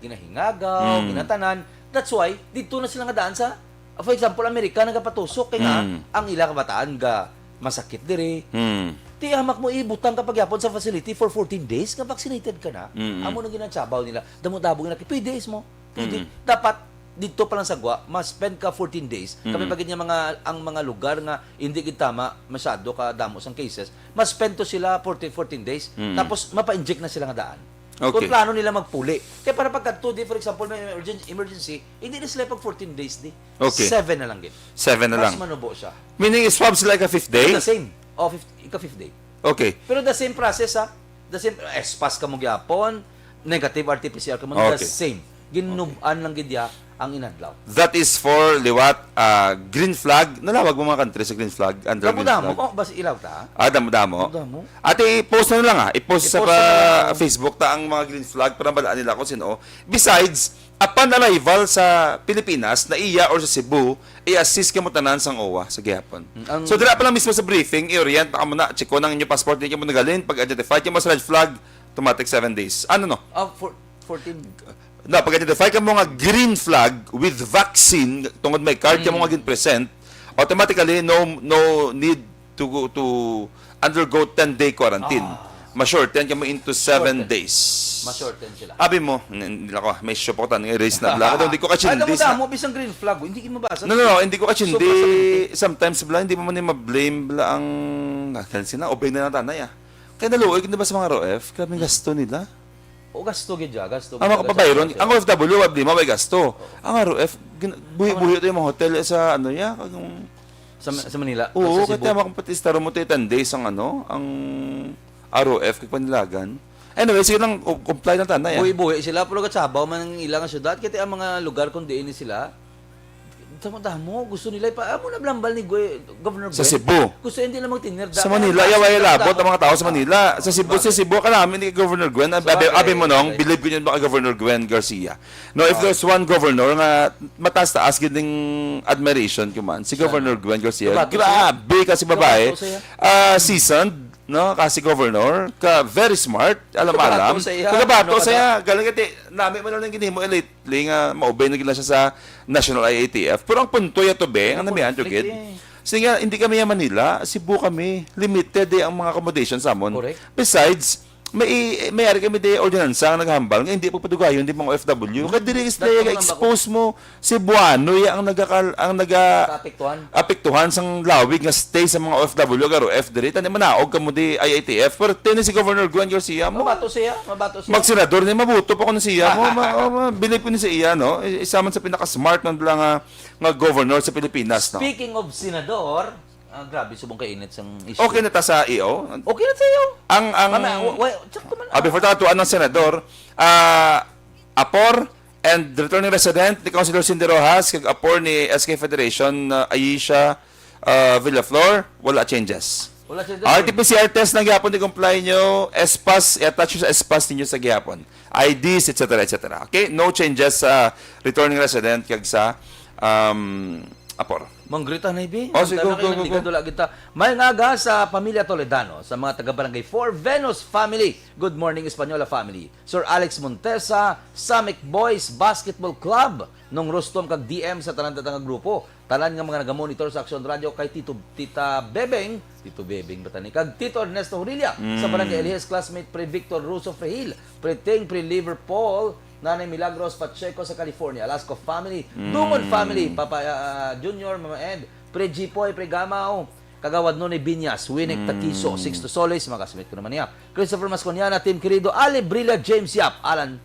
ginahingagaw, Mm. ginatanan. That's why, dito na sila nga daan sa, for example, Amerika, nagapatusok, kay nga, Mm. ang ila kabataan ga masakit diri. Mm. Ti, hamak mo ibutang ka pagyapon sa facility for fourteen days, nga vaccinated ka na. Mm-mm. Amo na ginatsabaw nila. Damo-damo nga naki-, pwede is mo. Pwede. Mm. Dapat, dito pa lang sa gwa, ma-spend ka fourteen days. Kami Mm. pa gid nga mga, ang mga lugar nga hindi gid tama, masyado ka damo sang cases, ma-spend to sila fourteen, fourteen days. Mm. Tapos, mapa-inject na sila nga daan. Okay. Kung plano nila magpuli. Kaya para pagka two day, for example, may emergen-, emergency, hindi na sila pag fourteen days di. Okay. Seven na lang gid. Seven na Mas lang. manubo siya. Meaning, i-swab sila ika fifth day? The same. Oh, fifth, ika fifth day. Okay. Pero the same process, ha? The same, S pass ka mo gyapon, negative R T P C R ka mo, the Okay. same. Ginub-an lang gid ya ang inadlaw. That is for liwat, ah, green flag. Nalawag mo mga country sa green flag, under green Damo-damo. flag. Oh, basi ilaw ta? Ah, damo-damo. Damo-damo. Ate, i-post na lang, ah. I-post sa I-post pa na lang. Facebook ta ang mga green flag para mabalaan nila kung sino. Besides, upon arrival sa Pilipinas, na iya or sa Cebu, i-assist kamo tanan sang OWWA sa gihapon. Mm, ang So, dira pa lang mismo sa briefing, i-orient na kamo na, check ko nang inyo passport, di kamo nagalin, pag-identify kamo sa red flag, automatic seven days. Ano, no? Ah, four-, fourteen. Na, pag-identify kamo nga green flag with vaccine, tungod may card kamo Mm. nga gin-present, automatically, no, no need to go to undergo ten-day quarantine. Ah. Ma-shorten kamo into seven Shorten. days. Ma-shorten sila. Abi mo, n-, hindi lang ko, may show pa ko tayo, erase na bala. Hindi ko Ay, kachindi sa damo-damo, bisang green flag, hindi ko mabasa. No, no, no, hindi ko kachindi. Sobra sa twenty. Sometimes bala, hindi mo man yung ma-blame bala ang, nakan sila, obey na lang tanay, ah. Kaya naluoy, hindi ba sa mga R O F? Grabe yung gasto nila. O, gasto gid siya, gasto Ang gid mga siya, kapabayron, gasto ang siya. O F W, wala problema, may gasto. Oo. Ang R O F, gin-, buhi-buhi to yung mga hotel sa, ano, ya, kag yung Sa, sa Manila, Oo, sa Cebu. Kaya makapatista mo tayo ten days ang, ano, ang R O F kag Panilagan. Anyway, sige lang, o-, comply lang tanan, ya. Buhi-buhi sila, pero gatsabaw man ang ilang syudad. Kaya ang mga lugar kung diin ni sila, damo-damo, gusto nila ipa-, amo na blambal ni Gwe-, Governor Sa Gwen. Cebu. Gusto hindi lang magtinir. Sa Dahil Manila, mas yawa, labot ang mga tao sa Manila. Sa Cebu, Bakit? sa Cebu, ka namin ni Governor Gwen. Abi, Sabagay, abi mo nung, okay. believe ko yun baka Governor Gwen Garcia. No, if Ah. there's one governor nga mataas-taas gid ning admiration ko man, si Siya, Governor no? Gwen Garcia. Gabato siya. Grabe kasi babae. Gabato siya. Ah, seasoned, no? Kasi governor, ka very smart, alam-alam. Gabato siya. Gabato Ano ka siya. Galing kati, nami man lang ginhimo lately nga maubay na gid lang siya sa National I A T F. Pero ang punto ya to, be, Ano ang namihan to conflict gid. eh? Sige nga, hindi kami sa Manila, Cebu kami. Limited eh ang mga accommodation sa amon. Correct. Besides, may, may ari kami di ordinansa nga naghambal nga hindi pagpadugayon di mga O F W. Kaya diri is Dagko lang expose mo, Cebuano ya ang nagakal-, ang naga Kaapektuhan. apektuhan sang lawig nga stay sa mga O F W, karo F diri. Tani manaog kamo di I A T F. Pero tini si Governor Gwen Garcia mo. Mabato siya, mabato siya. Magsenador ni mabuto pa ko na siya mo. Ma, oh, ma, believe ko ni sa iya, no? I-, isa man sa pinaka-smart man lang nga, nga governor sa Pilipinas, no? Speaking of senador, ah, grabe, subong kainit sang issue. Okay na ta sa E O? Okay na sa E O. Ang, ang, Mama, wa-, wa-, sakto man. ah, before ta tuan ng senador, ah, Apor and returning resident ni Councilor Cindy Rojas, kag Apor ni S K Federation, ah, Aisha, ah, Villaflor, wala changes. Wala changes. R T P C R test na gyapon, i-comply nyo, S pass, i-attach sa S pass ninyo sa gyapon. I Ds, et cetera, et cetera. Okay? No changes sa returning resident kag sa, um, Apor. Mangrita na, ibi. Oh, sige, Ang go, tanan go, kay go, go. Manligad, wala kita. May nga aga sa pamilya Toledano, sa mga taga Barangay four, Venus family. Good morning, Española family. Sir Alex Montesa, Samic Boys Basketball Club, Nong Rostom kag D M sa tanan-tanan nga grupo. Tanan nga mga nagamonitor sa Aksyon Radio kay Tito, Tita Bebeng, Tito Bebeng ba tani? Kag Tito Ernesto Horilla sa Mm. Barangay Elihes, classmate Pre Victor Russo Frehil, Pre Ting, Pre Liverpool, Nanay Milagros Pacheco sa California, Lasco family, Mm. Dungon family, Papa, ah, Junior, Mama Ed, Pre Jipoy, Pre Gamaw, Kagawad Noni Binyas, Winnick Mm. Takiso, Sixto Solis, mga kasmit ko naman niya. Christopher Masconiana, Tim Querido, Ali Brilla, James Yap, Alan,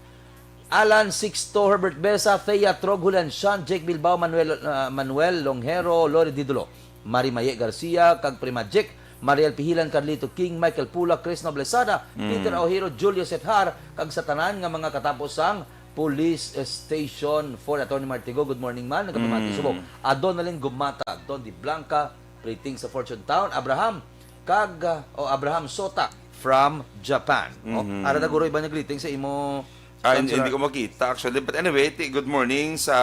Alan Sixto, Herbert Besa, Thea Trog, Julian Sean, Jake Bilbao, Manuel, ah, Manuel Longhero, Lori Didulo, Mari Maye Garcia, kag Prima Jake, Mariel Pihilan, Carlito King, Michael Pula, Chris Noblesada, Mm. Peter Aojero, Julio Sethar, kag sa tanan nga mga katapos sang Police Station four, Attorney Martigo, good morning man. Nagapamati Mm. subong. Adonalyn Gumata, Don Di Blanca, Greetings sa Fortune Town, Abraham. Kag, ah, oh, Abraham Sota from Japan. Oh, Mhm. ara na guro iba nga greetings sa imo, Ah, hindi, Councilor. hindi ko makita, actually. But anyway, ti-, good morning sa,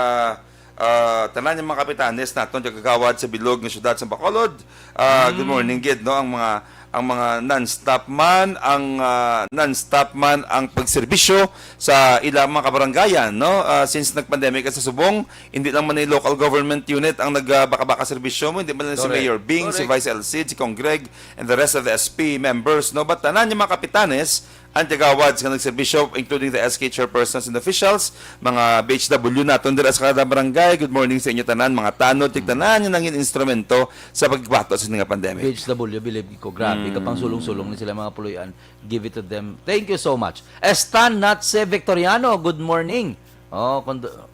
ah, tanan nga mga kapitanes naton, kagawad sa bilog nga syudad sa Bacolod. Ah, good Mm. morning, gid, no? Ang mga, ang mga non-stop man, ang, ah, non-stop man ang pagserbisyo sa ilang mga kabarangayan, no? Ah, since nag-pandemic sa subong, hindi lang man ni local government unit ang nag, ah, baka-baka serbisyo mo, hindi man lang si Correct. Mayor Bing, si Correct. Vice L C, si Cong Greg, and the rest of the S P members, no? But tanan nga mga kapitanes, ang kagawad nga nagserbisyo, including the S K chairpersons and officials, mga B H W naton dira sa kada barangay, good morning sa inyo tanan, mga tanod, tig Mm. tanan nga nangin instrumento sa pagbato sa nga pandemic. B H W, believe ko, grabe, Mm. kapang sulong-sulong ni sila mga puloy-an, give it to them. Thank you so much. Stan Natse Victoriano, good morning. Oh, kondo-,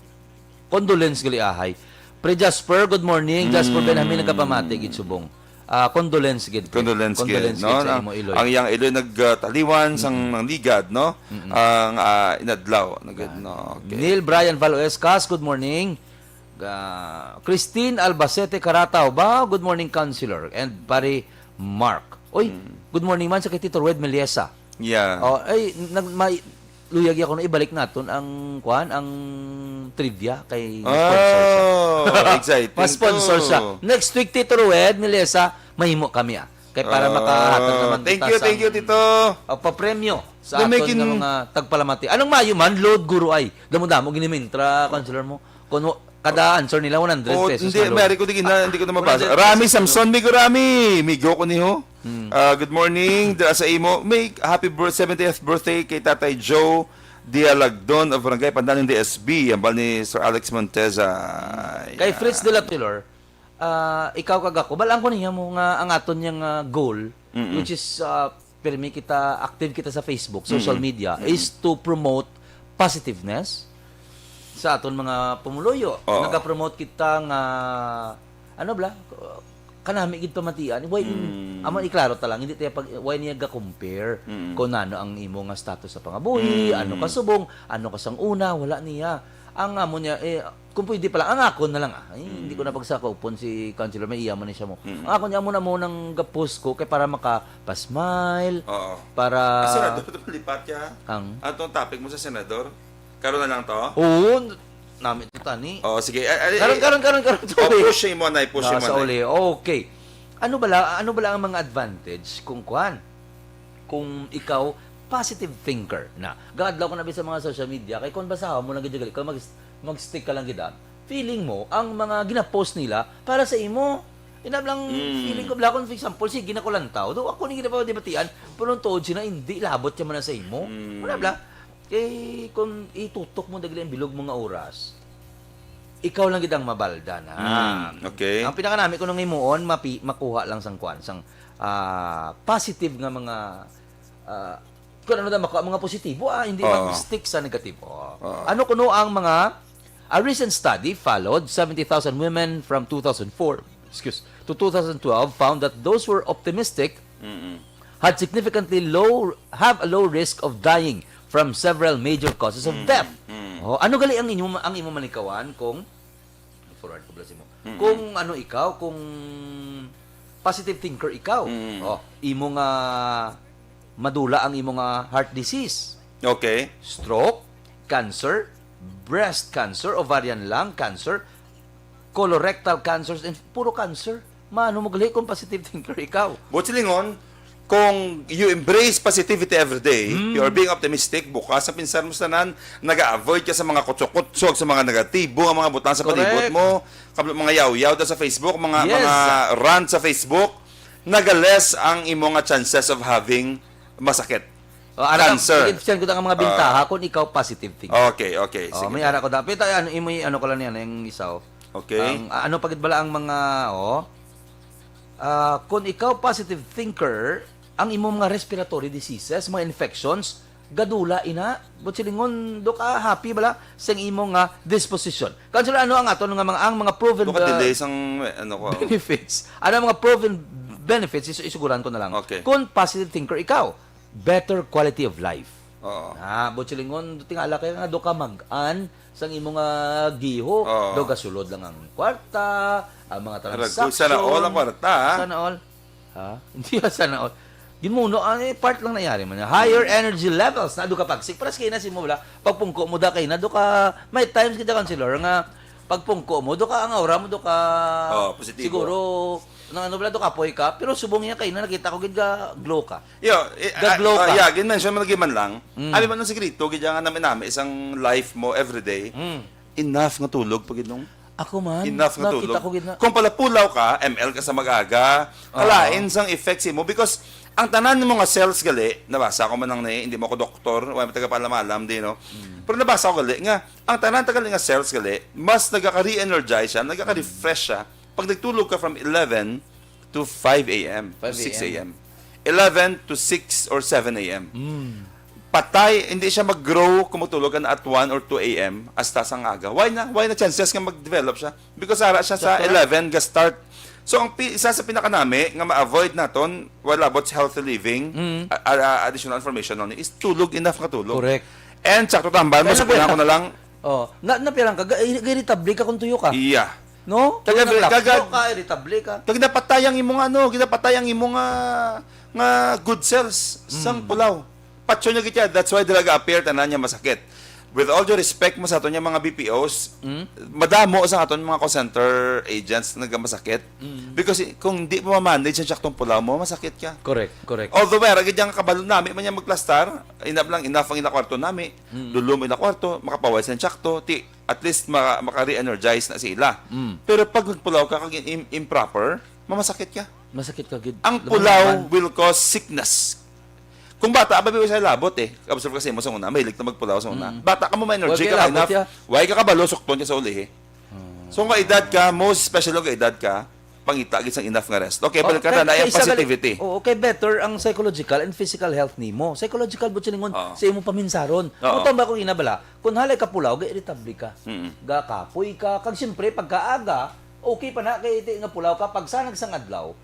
condolence gali ahay. Pre Jasper, good morning. Jasper Mm. Benjamin, nagapamati gid subong. Ah, condolence gid, pre. Condolence gid, Condolence no? gid sa Ang, imo, Iloy. ang iyang Iloy nagtaliwan sang Mm. nangligad, no? Mm. Ang, ah, inadlaw, na gid, Ah. no? Okay. Neil Brian Valoescas, good morning. Ah, Christine Albacete Carataw, ba, good morning, Counselor. And pare Mark. Oy, Mm. good morning man sa kay Tito Rued Meliesa. Yeah. Oh, ay, nag-, may, luyag ako na ibalik naton ang, kuan, ang trivia kay sponsor siya. Oh, exciting Ma-sponsor to. siya. Next week, Tito Rued, Melissa, mahimo kami, ah. Kay para Oh, makahatag naman thank kita you, sa, thank you, Tito. ah, papremyo sa Na may aton nga kin- mga tagpalamati. Anong mayo man, load guro ay. Damo-damo ginimintra, counselor mo. Kuno, kada answer nila, one hundred Oh, pesos hindi, na load. Mary, ko di na, hindi ko na mabasa. One hundred Rami pesos na Samson, load. Migo Rami. Migo ko ni ho. Hmm. Ah, good morning, dira sa imo. May happy birth-, seventieth birthday kay Tatay Joe Dialagdon of Barangay Pandaling D S B. Hambal ni Sir Alex Monteza. Kay Yeah. Fritz de la Taylor, ah, ikaw kag ako, balaan ko niya mo nga ang aton niyang, ah, goal, Mm-mm. which is, ah, pirmi kita, active kita sa Facebook, social Mm-mm. media, Mm-mm. is to promote positiveness sa aton mga pumuluyo. Oo. Nagapromote kita nga, ano bala, kanami gid pamatian. Why in-, Mm. amo iklaro ta lang, hindi tayo pag, why niya ga-compare Mm. kung ano ang imo nga status sa pangabuhi, Mm. ano ka subong, ano ka sang una, wala niya. Ang amo niya, eh, kung pwede pala, ang ako na lang, ah. Ay, hindi ko Mm. na pagsakupon si Councilor, may iya man ni siya mo. Mm. Ang ako niya, amo na mo nang ga-post ko, kay para maka-, pa-smile, Oo. para Ah, senador, ito palipat ka. Ang? Atong topic mo sa senador? Karon na lang to? Oo, n-, nami to, tani. Oo, sige. Ay, ay, Karon, ay, karon, karon, karon, oh, sorry. Push mo na, push Ah, mo sa na. uli. Okay. Ano bala, ano bala ang mga advantage kung kuan? Kung ikaw positive thinker na. Gaadlaw ko na sa mga social media, kay kung basahan mo lang gid, kung mag-, mag-stick ka lang gid, ah, feeling mo ang mga ginapost nila para sa imo. Inab lang Mm. feeling ko, bala, kung for example, sige na ko lantaw. Do ako ni ginapadibatian, pero ang tuod sila, hindi, labot siya man na sa imo. Mm. Wala bala. Kay kung itutok mo dagli ang bilog mo nga oras, ikaw lang gid ang mabalda na. Mm, okay. Ang pinakanami ko nang himuon, mapi-, makuha lang sang kwan, sang, ah, positive nga mga, ah, kung ano na makuha, mga positibo, ah, hindi Oo. mag-stick sa negatibo. Oo. Ano kuno ang mga, a recent study followed seventy thousand women from two thousand four, excuse, to two thousand twelve found that those who were optimistic Mm-mm. had significantly low, have a low risk of dying from several major causes of Mm, death. mm. Oh, ano gali ang imo, ang imo manikawan kung, forward ko pala sa imo. Mm-mm. Kung ano ikaw, kung positive thinker ikaw. Mm. Oh, imo nga madula ang imo nga heart disease. Okay. Stroke, cancer, breast cancer, ovarian, lung cancer, colorectal cancers, and puro cancer. Mano mo gali kung positive thinker ikaw? Buot silingon, kung you embrace positivity every day, Mm. you are being optimistic, bukas ang pinsar mo sa tanan, nag-a-avoid ka sa mga kutsok-kutsok, sa mga negatibo nga mga butang sa Correct. palibot mo, kablo mga yaw-yaw da sa Facebook, mga, Yes. mga rant sa Facebook, naga-less ang imo nga chances of having masakit. Oh, ara, Cancer. Sige, siyan ko ang mga Ah. bintaha kung ikaw positive thinker. Okay, okay. Oh, Sige. may ara ko dapat. Ano, imo, ano ko lang yan, yung isa, oh. Okay. Ang, ah, ano pa gid bala ang mga, oh? Ah, kung ikaw positive thinker, ang imo mga respiratory diseases, mga infections, gadula ina. Buot silingon, do ka happy bala sa imo nga disposition. Councilor, ano ang aton nga mga, ang mga proven, Do ka ah, delay sang, ano ko, benefits? Ano ang mga proven benefits? Is-, isuguran ko na lang. Okay. Kung positive thinker ikaw, better quality of life. Oo. Ah, buot silingon, tingala kay nga do ka mag-an sang imo nga giho. Oo. Do gasulod lang ang kwarta, ang mga Aragul, transaction. sana all ang kwarta, ha? Sana all. Ha? Hindi ba sana all? Gimuno, ano, eh, part lang nangyari man. Higher energy levels, na do ka pagsik. Para sa kina si mo, wala. Pagpungko mo da kay na, do ka, may times kita, counselor, nga pagpungko mo, do ka, ang aura mo, do ka, Oh, positibo. Siguro, nang ano, wala, do ka, poy ka, pero subong niya kay na, nakita ko, gid ka, glow ka. Yo, eh, Gaglow ah, ka. Yeah, gid-mention mo lagi man lang. Mm. Abi man ang sikreto, gid nga nami-nami isang life mo everyday. Mm. Enough nga tulog, Panginoon. Ako man, Enough nga nakita tulog. ko gid na. Kung palapulaw ka, M L ka sa mag-aga, Ah. kalain sang effects mo because ang tanan mo nga cells gali, nabasa ko man lang ni, hindi mo ako doktor, wala man taga paalam-alam di, no? Mm. Pero nabasa ko gali nga ang tanan tagali nga cells gali, mas nagaka-re-energize siya, nagaka-refresh siya pag nagtulog ka from eleven to five a.m. to Five a.m. six a.m. Eleven to six or seven a.m. Mm. Patay, hindi siya mag-grow kung matulog ka na at one or two a.m. hasta sang aga. Why na? Why na chances nga mag-develop siya? Because ara siya sa Sakto na. eleven ga-start. So, ang pi- isa sa pinakanami nga ma-avoid naton, wala about healthy living, Mm. a- a- additional information on is tulog, enough nga tulog. Correct. And sakto tambal mo, Kaya sa na pala- ko na lang, Oh, na, na pirang ka, ga- irritable ka kung tuyo ka. iya. No? Taga- Kung naglapo taga- ka, irritable ka. Kag napatay ang imong ano, ginapatay ang imong nga, nga good cells sang Mm. pulaw. Patyon na gid siya. That's why dira ga-appear tanan niya masakit. With all due respect mo sa aton nga mga B P Os, Mm. madamo sa aton mga call center agents na nagamasakit. Mm. Because i- kung di mo ma-manage ang saktong pulaw mo, masakit ka. Correct, correct. Although, wala gid ang kabalo nami man niya magplastar, enough lang, enough ang ila kwarto nami. Mm. Dulom ila kwarto, makapaway sa sakto, ti at least maka, maka-re-energize na sila. Mm. Pero pag nagpulaw ka kag im- improper, mamasakit ka. Masakit ka gid. Ang Lumang pulaw laban. will cause sickness. Kung bata, abi, sa labot eh. Observe kasi mo sa una, mahilig na magpulaw sa una. Mm. Bata ka mo, may energy Wag ka, labot enough. Siya. Why ka kabalo, sukton ka sa ulihi. So, kung edad ka, most especially kung edad ka, pangita gid sang enough nga rest. Okay, Oh, balik ka kay- na, na kay yung isa gali- positivity. Oo, kay better ang psychological and physical health nimo. Psychological, buot silingon, Oo. sa imong paminsaron. Oo. Kung tama ko, inabala, kung halay ka pulaw, ga-irritable ka. Mm. Gakapoy ka. Kag siyempre, pagkaaga, okay pa na, kay iti nga pulaw ka, pag sanag sang adlaw,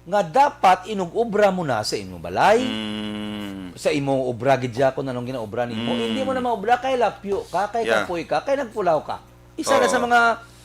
nga dapat inug-obra mo na sa imong balay, Mm. sa imong obra gid siya kung anong ginaobra nimo. Mm. Hindi mo na maobra kay lapyo ka, kay Yeah. kapoy ka, kay nagpulaw ka. Isa na Oo. sa mga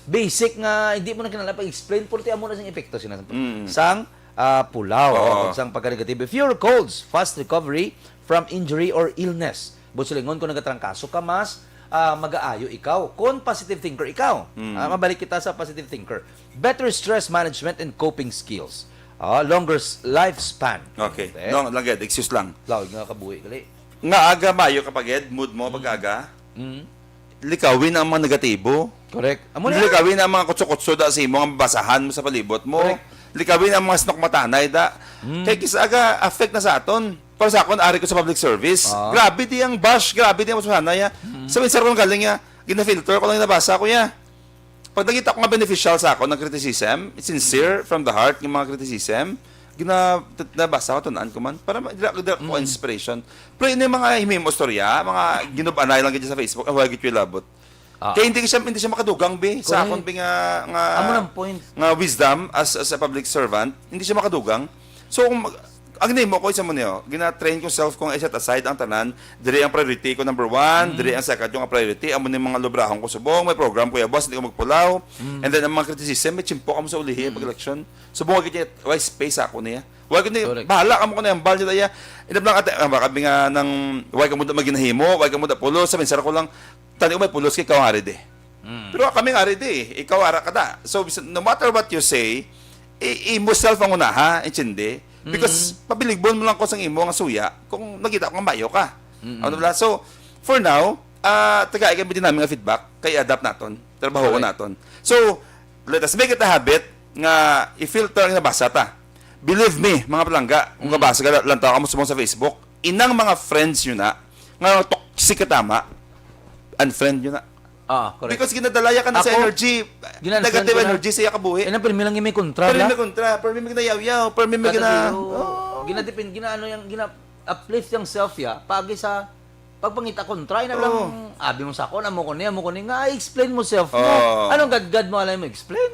basic nga hindi mo na kinahanglan pag-explain, purti amo na sing epekto sina Mm. sang ah, pulaw Oo. o sang pagka-negative. If you're colds, fast recovery from injury or illness. Buot silingon, kung nagatrangkaso ka, mas ah, magaayo ikaw. Kung positive thinker ikaw, Mm. ah, mabalik kita sa positive thinker. Better stress management and coping skills. Ah, longer s- lifespan. Okay. Eh? No, lang gid, excuse lang. Lawig nga kabuhi, gali. Nga aga, maayo ka pa gid, mood mo pag-aga. Mm. Likawin ang mga negatibo. Correct. Amo na. Likawin ang mga kutso-kutso da sa imo nga mabasahan mo sa palibot mo. Correct. Likawin ang mga sinukmatanay da. Mm. Kay kis-a ga-affect na sa aton. Para sa akon, ari ko sa public service. Ah. Grabe di ang bash, grabe di ang mabasahan ya. Sa minsan ko galing ya, gina-filter ko lang yung nabasa ko ya. Pag nakita ko nga beneficial sa akon ang criticism, sincere, from the heart, yung mga criticism, gina, nabasa ko, tunaan ko man, para ma- dira, dira ko inspiration. Pero yun yung mga himimo istorya, mga ginubanay lang gid sa Facebook, ang wala gid ko ilabot. Ah. Kaya hindi siya, hindi siya makadugang, be, sa Correct. akon, be, nga, nga, Amo nang point. nga wisdom as, as a public servant, hindi siya makadugang. So, kung mag- ang nimo ko, isa mo niyo, gina-train ko self kong i-set aside ang tanan, diri ang priority ko number one, diri ang second ko nga priority, amo ni mga lubrahon ko subong, may program ko ya, boss, hindi ko magpulaw. And then, ang mga criticism, may chimpo kamo sa ulihi, pag-election. Subong, wag niya, why space ako niya? Wag niya, Correct. Bahala kamo ko na yung bal niya, inap lang ate, ah, baka bi nga nang, why ka mo da maginahimo, why ka mo da pulos, sa minsan ko lang, tani ko may pulos kay ikaw nga ready. Pero kami nga ready, ikaw ara ka da. So, bis- no matter what you say, i, imo self ang unaha, intindi. Because pabiligbon mo lang ko sang imo nga suya kung nakita ko nga mayo ka. Ano bala? So, for now, ah tagai kami din namin nga feedback, kay adapt naton. Trabaho Correct. naton. So, let us make it a habit nga i-filter ang nabasa ta. Believe me, mga palangga, kung kabasa ka lang tao, amo subong sa Facebook, inang mga friends nyo na, nga toxic ka tama, unfriend nyo na. Ah, correct. Because ginadalaya ka na sa Ako, energy, gina-unfriend negative ko na. energy sa iya kabuhi. Eh, na pirmi lang may kontra, Pero bla? may kontra, pero may ginayaw-yaw, pero may Kada gina... video, Oh. ginadepend, gina-, ano yung, gina-uplift yung self ya, pagi sa pagpangita kontra, na Oo. lang, abi mo sa ako, amo ko ni, amo ko ni, nga, i-explain mo self mo. Oo. Anong gadgad mo, alay mo, explain?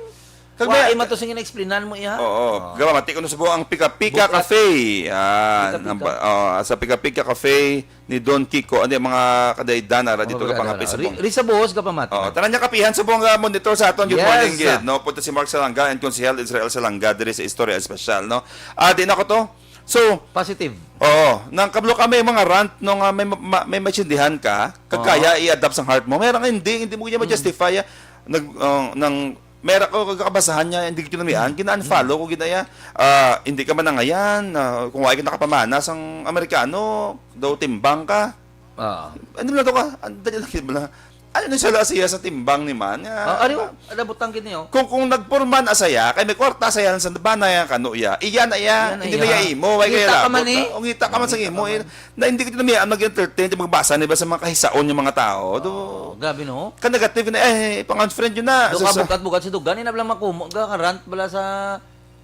Kag wa may man to sing ina-explainan mo iya. Oo. Oh. Gapamati ko na subong ang Pika Pika Buklat. Cafe. Ah, Pika Pika. Namba-, oh, sa Pika Pika Cafe ni Don Kiko, ano yung mga kadaydanan ra dito ka pangapit sa Ri-, bong. Risa Buhos ka pamati. Oh, tanan niya kapihan subong nga monitor sa aton. Good Yes. morning, gid, no? Punta si Mark Salanga and Konsehal Israel Salanga diri sa Istorya Espesyal, no? Ah, di na ko to. So, Positive. Oo, nang kablo ka may mga rant no nga may ma-, may maintindihan ka, kag Oo. kaya i-adapt sang heart mo. Meron nga hindi, hindi mo niya Mm. ma-justify, ah. Nag, uh, nang meron ko kakabasahan niya, hindi ko kinamian, Mm. gina-unfollow ko ginaya. Ah, hindi ka man nangayan, ah, kung wala ka nakapamana sang Amerikano, daw timbang ka. Ah. Ano lang to ka? Ang dali lang yun, bala. Ano na siya siya sa timbang ni man? Nga, Ah, ari, oh, nabutang gid niyo. Kung, kung nagporma na saya, kay may kwarta saya sa bana yang kano iya. Iya na iya. Iya na Hindi iya. na iya imo. Way Ngita kaya ka man labot, eh. no? Ungita ka man sa Ngita imo, ka eh. man. Na hindi ko na miya mag-entertain, di magbasa ni ba sa mga kahisaon yung mga tao. Do, Oh, grabe, no? ka negative na, eh, pang-unfriend yun na. Do So, ka sa bukat-bukat sa dugan, ina lang makumo ka, ka rant bala sa,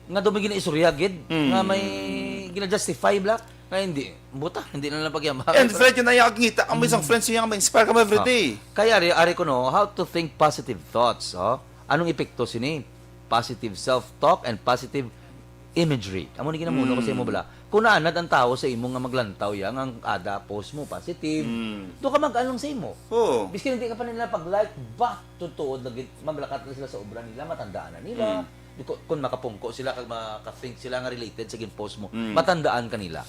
nga do may ginaistorya gid, Mm. nga may gina-justify bala, nga hindi, buta, hindi na lang pagyama. And friend yun na yung ngita, ang isang Mm. friends yun yung ma-inspire ka mo every Ah. day. Kaya ari, ari ko, no, how to think positive thoughts, oh? Anong epekto sini? Positive self-talk and positive imagery. Amo ni ginamuno ko sa imo, Mm. bala. Kung naanad ang tao sa imo nga maglantaw ya, nga ang kada post mo positive, Mm. do ka mag-along sa imo. Oo. Biskin hindi ka pa nila pag-like, ba, tutuod lagi, mabalakat na sila sa obra nila, matandaan na nila. Mm. Di ko, kung makapungko sila, kag maka-think sila nga related sa gin-post mo, Mm. matandaan ka nila.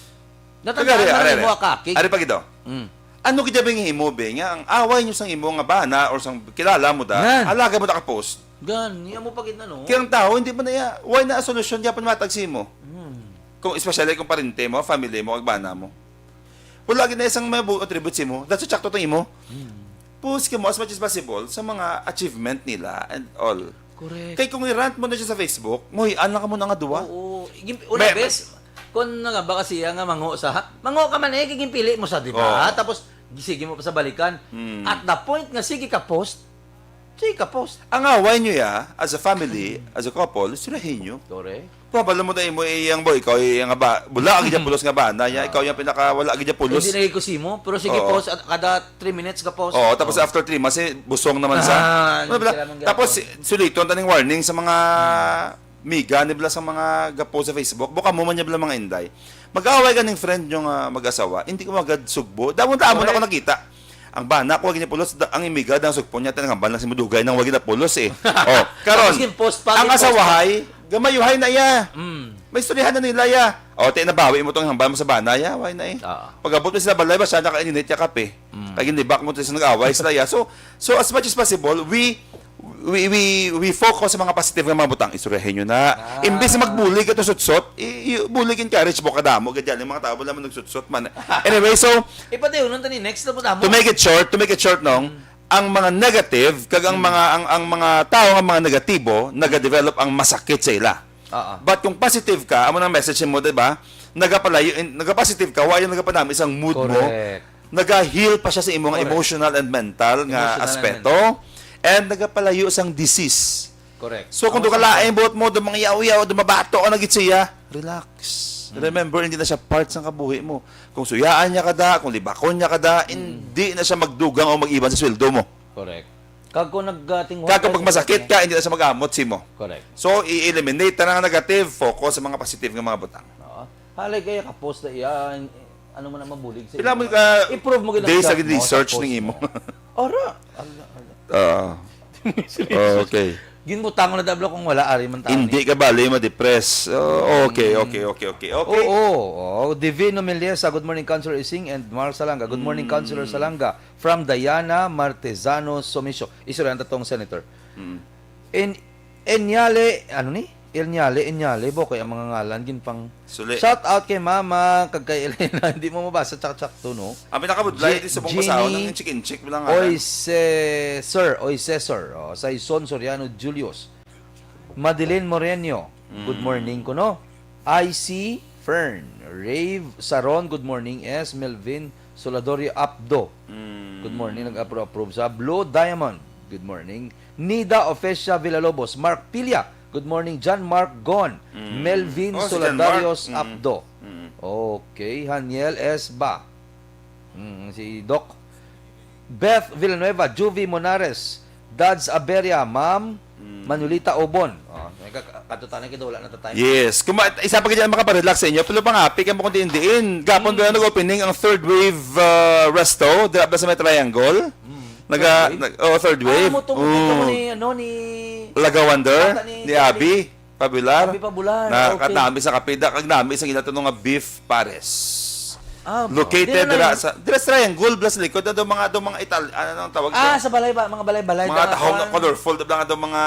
Natandaan Kag ari, na ari, nimo, ari. Akaki. Ari pa gid, oh. Mm. Ano gid ba yung himo, be, nga ang away nyo sang imo nga bana or sang kilala mo da, Yan. alaga mo da ka post? Gan, iya mo pa gid na, no? Kaya ang tao, hindi mo na iya, why na solusyon niya pa matag sa imo? Mm. Kung, especially kung parente mo, family mo, kag bana mo. Wala gid na isang may bu-, attribute sa imo. That's a sakto tang imo. Mm. Post ka mo as much as possible sa mga achievement nila and all. Correct. Kay kung i-rant mo na siya sa Facebook, muhian lang ka mo na nga duwa. Oo. Gim-, una, May bes, kung nga ba kasi nga mango sa, mango ka man eh, gigimpili mo sa, di ba? Oo. Tapos, sige mo pa sa balikan. Mm. At the point nga, sige ka post, sige ka post. Ang away nyo ya, as a family, Mm. as a couple, sirahin nyo. Correct. Pabalo mo na imo iyang boy, ikaw iyang ba, bula ang gidya pulos nga ba, na ya, Oh. ikaw yung pinaka wala gidya pulos. Hindi na kusimo, pero sige Oo. post, at kada three minutes ka post. Oo, tapos Oh. after three months, eh, busong naman sa. Ah, Ano ba? hindi sila man Tapos, gyapon. suliton taning warning sa mga Hmm. miga ni bala sa mga gapo sa Facebook. Buka mo man niya bala mga inday. Mag-away ka ning friend nyo nga mag-asawa, hindi ko magad sugbo. Damo-damo na ako Correct. nakita. Ang bana ko, wagi niya pulos, da-, ang imiga, ang sugpo niya, tinanghambal na si Mudugay nang wagi na pulos eh. Oh, karon, Tapos yung post pa, ang yung post pa. asawahay, gamayuhay na iya. Mm. May istoryahan na nila iya. O, te, nabawi mo tong hambal mo sa bana iya, why na eh. Ah. Pag-abot mo sila balay, ba siya naka-init niya kape. Mm. Pag hindi back mo, tapos nag-away sila iya. So, so as much as possible, we, we, we, we focus sa mga positive nga mga butang. Istoryahin nyo na. Ah. Imbis na magbulig ito sutsot, i-, i-, bulig encourage mo kadamo. Gadyan, yung mga tao, wala man nagsutsot man. Anyway, so, Ipadayon ta ni next na po tamo. To make it short, to make it short, nong, Mm. ang mga negative, kag ang Mm. mga, ang, ang mga tao nga mga negatibo, nagadevelop ang masakit sa ila. Oo. But kung positive ka, amo nang message mo, di ba? Nagapalayo, in-, nagapositive ka, wala yung nagapanami isang mood mo. Correct. Naga-heal pa siya sa imo nga Correct. emotional and mental nga Emotional and aspeto. mental. And nagapalayo sang disease. Correct. So, kung Ang duka lain, buot mo, dumangyaw-yaw, dumabato ka na gid siya, relax. Mm. Remember, hindi na siya part sang kabuhi mo. Kung suyaan niya ka da, kung libakon niya ka da, Mm. hindi na siya magdugang o mag-iban sa sweldo mo. Correct. Kag kung nagtingwa Kag kung ka pag sa masakit niya. ka, hindi na siya mag-amot sa imo. Correct. So, i-eliminate na ang negative, focus sa mga positive nga mga butang. Oo. Halay kaya ka post na iya, ano mo na mabulig sa Pila imo? mo ka I-prove mo gid ang days self lagi mo sa research post ning imo? mo. Ara! Ala, ala. Ah. Research. Okay. Ginbutang ko na dablo kung wala, ari man tao Hindi ni. ka bali ma-depress. Oh, okay, Mm. okay, okay, okay, okay. Oo, oo. Divino Meliesa, good morning, Counselor Ising and Mar Salanga. Good morning, Mm. Counselor Salanga. From Diana Martezano Somisio. Istoryahan ta tong senator. Mm. In, Enyale, ano ni? Enyale, Enyale, bo, kay ang mga ngalan, gin pang Suli. Shout out kay Mama, kag kay Elena, hindi mo mabasa, tsak-tsak to, no? Ang pinakabudlay, Je-, di sa buong Jeannie basaon, ang chicken chick, bilang ngalan. Oy, se-, sir, oy, se-, sir, oh, Saison Soriano Julius. Madeline Moreno, good Mm. morning ko, no? I C Fern, Rave Saron, good morning, S. Melvin Soladorio Apdo. Mm. Good morning, nag-approve, approve sa Blue Diamond. Good morning. Nida Ofesia Villalobos, Mark Pilia. Good morning, John Mark Gon. Mm. Melvin Oh, si John Mark. Soladarios Mm. Apdo. Mm. Okay, Haniel S. Ba. Mm, si Doc. Beth Villanueva, Juvie Monares, Dads Aberia, ma'am, Manolita Obon. Oh, may ka-, katutanay kita, wala na ta time. Yes. Kung ma-, isa pa gid yan makaparelax sa inyo, pero pangapi kamo kung diin-diin. Gapon ba nag-opening ang Third Wave, uh, Resto? Dira ba sa may Triangle? Naga, Third Wave? nag-, oh, Third Ah, Wave. mo tungod dito Oh. ni, ano, ni Lagawander, Bata ni ni Abi. Abi. Pabular. Abi Pabular, Na, okay. Kat nami sa kapida, kag nami sa ginatanong nga beef pares. Ah, Located dira na dira yun. sa, dira sa Triangle, bala sa likod, na daw mga, daw mga Ital-, ano nang tawag Ah, to? sa balay ba? Mga balay-balay, Mga mga tahong kuwan. colorful, daw mga,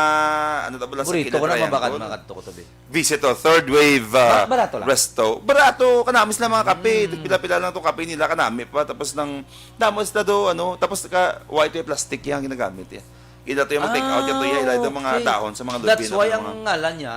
ano, daw bala sa Burrito kilid ko na Triangle. mabakan, mga kadto ko to, be. Visit to, Third Wave, uh, Ba-, barato lang. Resto. Barato, kanami sila mga kape. Mm. Pila-pila lang itong kape nila, kanami pa. Tapos nang, damo sila do, ano, tapos ka, white plastic yung ginagamit, eh. Ila to yung mag-take out, yung to, yung ila itong mga Ah, okay. dahon sa mga That's lubin, why ano, ang mga ngalan niya?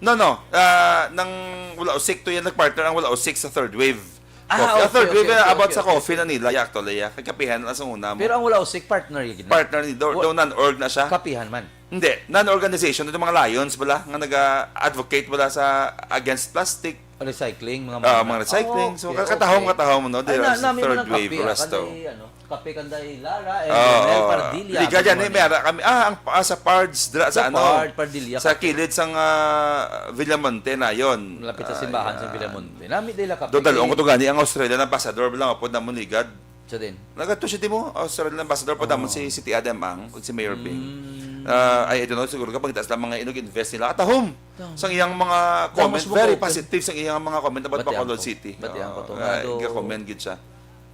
No, no. Ah, nang Wala Usik to yan, nag-partner ang Wala Usik sa Third Wave Ah, Coffee. Ang okay, Third Wave, okay, okay, about okay, sa okay. coffee na nila, actually, yeah. Kay kapihan lang sa una mo. Pero ang Wala Usik, partner yun, gid na? Partner ni, daw, Wa-, daw non-org na siya. Kapihan man. Hindi, non-organization, itong mga Lions bala, nga nag-advocate bala sa against plastic. Recycling, mga Ah, mga mga recycling. Oh, So, okay, katahom, okay. katahom, no? Ay, Dira na, sa nami man Third ang Wave kape, ah, Resto. kanday, ano, kape kanday Lara and Oo, Romel oo. Pardilla, Liga good dyan, eh, morning. may ara kami. Ah, ang, ah, sa Pards, dira sa Sa ano? Pard, Pardilla, Sa kape. kilid sang, ah, Villamonte na yon. Malapit sa Ah, simbahan sa yan. Villamonte. Nami dila kape. Do, dalong ko to gani, ang Australian ambassador, lang, apod namon ligad. Sa din. Nagato siya, di mo? Australian ambassador pa damon Oh. si City Adam Ang, kag si Mayor Bing. Mm. Ah, ay, I don't know, siguro kapag itaas lang mga inog invest nila. At home, Tama. sang iyang mga Tama, comment, sa very Bukawken. positive sang iyang mga comment about Bati ang Bacolod ko. City. Bati ang Oo, ko to. ay, Nga do- ga-comment gid siya.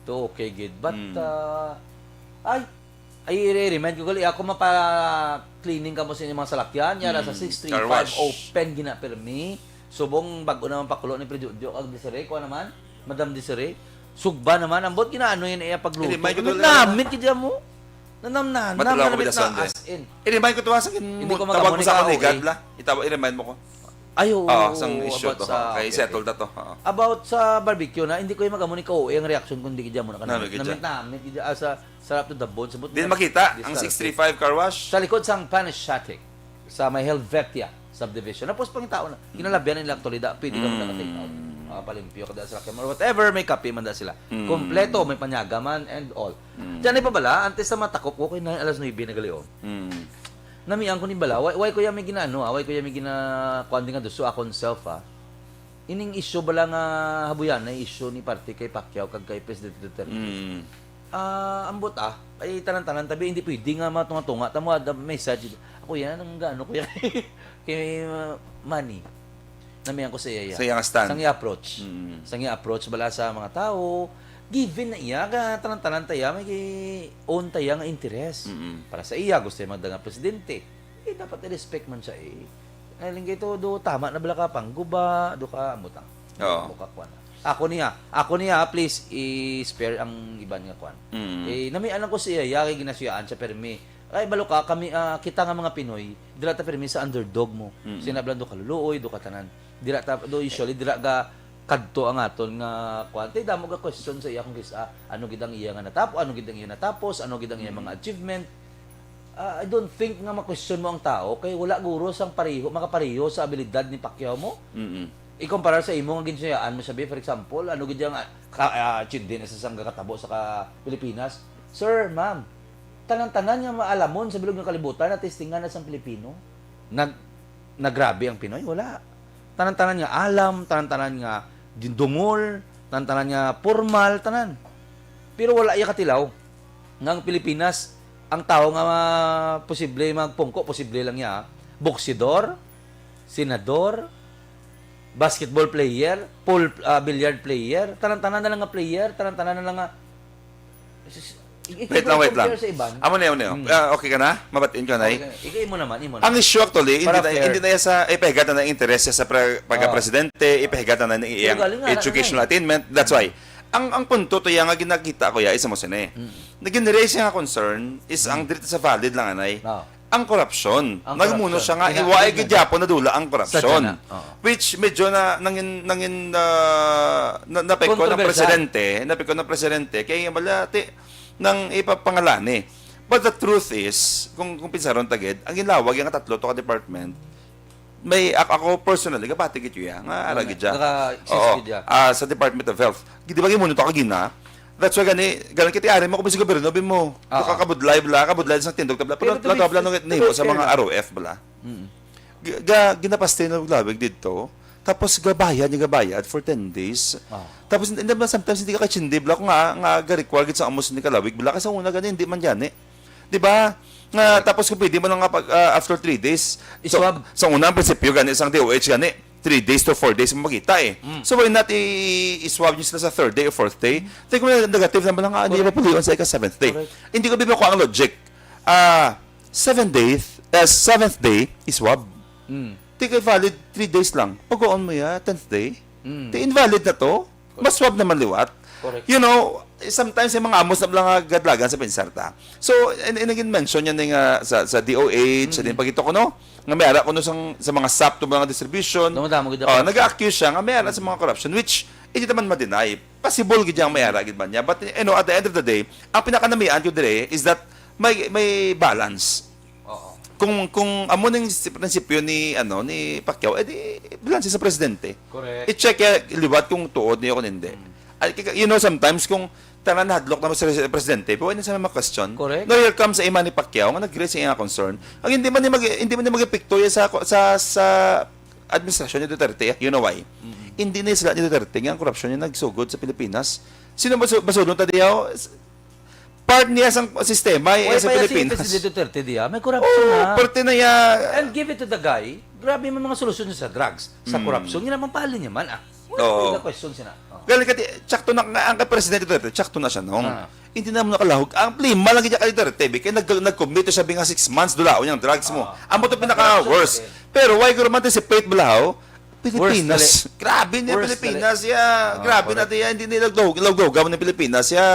To, okay, gid. But, Mm. ah, ay, ay, i-remind ko gali, ako mapa-cleaning kamo sa inyong mga salakyan, yara sa Mm, six three five car wash. open gina permi. Subong bag-o naman pakulo ni Pre Jojo, kag Desiree, kuha naman, Madam Desiree. Sugba naman, ambot ginaano yun iya pagluto. Hindi, may kutulo naman. Namit gid mo. Nanamnanam, Matulaw ko namit na bilasan din. as in. I-remind ko to, ha, sa kin-, Hindi ko tawag mo magamuni sa ka, akong O A. ligad, la. Itaw-, i-remind mo ko. Ay, oo, Oo, sang issue about to, sa, ha. Kay okay, settle okay. na to, ha. About sa barbecue na, hindi ko yung magamuni ka, O A ang reaction kung di ka dyan mo na kanamit. Namit ka dyan. Namit, namit, gid, ah, sa sarap to the bone, sabot Din na. makita ang Discarte. six three five car wash. Sa likod sang Panishatic, sa may Helvetia subdivision. Tapos pangitao na, kinalabihan nila aktualidad, pwede ka Mm. na take out. Ah, palimpyo ka dahil sa lakyan mo, or whatever, may kape man dahil sila. Mm. Kompleto, may panyaga man and all. Mm. Diyan ay pabala, antes na matakop ko, kay na alas nuebe na gali, oh. Mm. Namian ko ni bala, why, why ko yan may ginaano, ah? Why ko yan may gina-, kuwan din nga duso akon self, ah? Ining issue bala nga habuyan na issue ni parte kay Pacquiao kag kay Presidente Duterte. Mm. Ah, ambot, ah, ay tanan-tanan tabi, hindi pwede nga matunga-tunga. Tamo, ah, the message. Ako yan, ang gaano ko yan kay, uh, Manny. Namian ko sa iya, Sa iyang stance. Sa iya approach. Mm. Sa iya approach bala sa mga tao, given na iya, ga tanan-tanan taya, may gi-own taya nga interes. Mm-mm. Para sa iya, gusto niya magda nga presidente. Eh, dapat i-respect man siya, eh. Ay, linggay to, do, tama na bala ka, pangguba, do ka, mutang. Oo. Buka, kuwan. Ako niya, ako niya, please, i-spare ang iban nga kuwan. Mm. Eh, namian lang ko siya, yari ginasuyaan siya, pero may, ay, balo ka, kami, ah, kita nga mga Pinoy, dila ta pirmi sa underdog mo. Mm. Sina bala, do ka luluoy, do ka tanan. Dila ta, do usually, dila ga kadto ang aton nga kuwan. Tay, damo ga question sa iya kung kis-, ah, ano gid ang iya nga natapos, ano gid ang iya natapos, ano gid ang iya Mm. mga achievement. Ah, I don't think nga ma-question mo ang tao kay wala guro sang pareho, makapareho sa abilidad ni Pacquiao mo. Mm-mm. Ikumparar sa imo nga ginsuyaan mo, sabi, for example, ano gid ang, ah, ka-, ah, achieved din sa sangga katabo sa ka-, Pilipinas? Sir, ma'am, tanan-tanan nga maalamon sa bilog nga kalibutan na testingan na sang Pilipino. Nag-, nagrabe ang Pinoy? Wala. Tanan-tanan nga alam, tanan-tanan nga dungol, tanan-tanan nga pormal, tanan. Pero wala iya katilaw nga ang Pilipinas, ang tawo nga, ah, posible magpungko, posible lang niya, boksidor, senador, basketball player, pool, ah, billiard player, tanan-tanan na lang nga player, tanan-tanan na lang nga, Wait lang, wait lang. Amo na, amo na. Hmm. Ah, okay ka na? Mabatiin ka na, eh? Okay. Ikaw, imo naman, imo Ang naman. issue actually, hindi Para na, fair. hindi na sa, eh, pahigat na ng interes sa pre-, pagka-presidente, ipahigat na ng iyang educational attainment. Pero galing nga na, eh. That's why. Ang, ang punto to, yang nga ginakita ko, ya, isa mo sini. Mm. Naging raise nga concern is ang Mm. dito sa valid lang, anay. Ah. Ang korupsyon. Ang Nagmuno korupsyon. siya nga, Ina-, iwaay ina-, gid gyapon nadula ang korupsyon. Sadya na. Oo. Which medyo na, nangin, nangin, ah, na, napekon ang Kontrobersyal. presidente, napekon ang presidente, kay malati nang ipapangalani. But the truth is, kung, kung pinsaron ta gid, ang ginlawag yang tatlo to ka department, may, ako, ako personally, kapati gid iya, nga ara Nga, gid siya. naka-exist Oo. gid iya. Ah, sa Department of Health. Di ba, gimuno to kagina, That's why gani, gani kiti ari mo kung sa gobyerno, bi mo, Oo. Nakakabudlay bala, kabudlay sang tindog tabla. Pero Pero to be nagkabla fair, nung to nimo be sa fair mga lang. R O F bala. Mm. Ga, ga, ginapastay na lawig dito. Tapos gabayad, yung gabayad for ten days. Ah. Tapos hindi naman sometimes hindi ka kachindi bala kung nga, nga ga-require gid sa amos ni kalawig bala. Kasi una gani, hindi man gani. Di ba? Nga, tapos kung pwede mo lang nga pag, ah, after three days. So, Iswab. Sa una, ang prinsipyo gani, sang D O H gani, three days to four days mo makita eh. Mm. So why not i-, i-swab nyo sila sa third day or fourth day? Tingnan mo na negative naman lang, ah, hindi Correct. Mapuliwan sa ika-seventh day. Correct. Hindi ko bibigyan ko ang logic. Ah, seven days, ah, seventh day, iswab. Mm. Di kay valid three days lang. Pag-uon mo ya, tenth day, Mm. di invalid na to. Maswab naman liwat. Correct. You know, sometimes yung mga amos na lang nga gadlagan sa pinsar ta. So, and, and again, mention yan nga sa, sa D O H, sa Mm. din pagito ko, no? Nga may ara ko, no, sang, sa mga sap to mga distribution. Dumadamo gid ang Oh, corruption. Nag-accuse siya nga may ara sa mga corruption, which hindi naman ma-deny. Possible gid yang may ara gid man niya. But, you know, at the end of the day, ang pinakanamian ko dire is that may, may balance. Oo. Kung, kung amo ning si-, prinsipyo ni, ano, ni Pacquiao, eh di, bilansi sa presidente. Correct. I-check ya liwat kung tuod niya kung hindi. Mm. Ay, kika-, you know, sometimes kung tanan nahadlok naman sa res-, presidente, pwede na sa mga question. Correct. No, here comes sa ima ni Pacquiao nga nag-raise sa iyang concern. Ang hindi man ni mag-, hindi man ni mag-epekto ya sa, sa, sa administrasyon ni Duterte. You know why? Mm. Hindi na sila ni Duterte nga ang korupsyon yung nagsugod sa Pilipinas. Sino ba su-, basulon ta diyaw? Part niya sang sistema, eh, Why sa pa ya si Pilipinas. Presidente Duterte diya? May corruption Oo, na. Parte na ya. And give it to the guy. Grabe man mga solusyon niya sa drugs, sa Mm. corruption. Yun naman pahali niya man, ah. Wala Oo. Ka question sina. Oh. Galing ka di, tsakto na nga ang kay Presidente Duterte, tsakto na siya nung. Ah. Hindi na mo nakalahog. Ang problema lang niya kay Duterte, bi, kaya nag-, nag-commit siya bi nga six months, dulaon yung drugs mo. Ah. Amo to May pinaka-worst. corruption din. Pero why ko romanticipate balahaw? Pilipinas. Worse, dali. Grabe niya Worse, Pilipinas, dali. ya. Ah, Grabe na correct. diya. Hindi nila lawgaw-lawgaw ng Pilipinas, ya.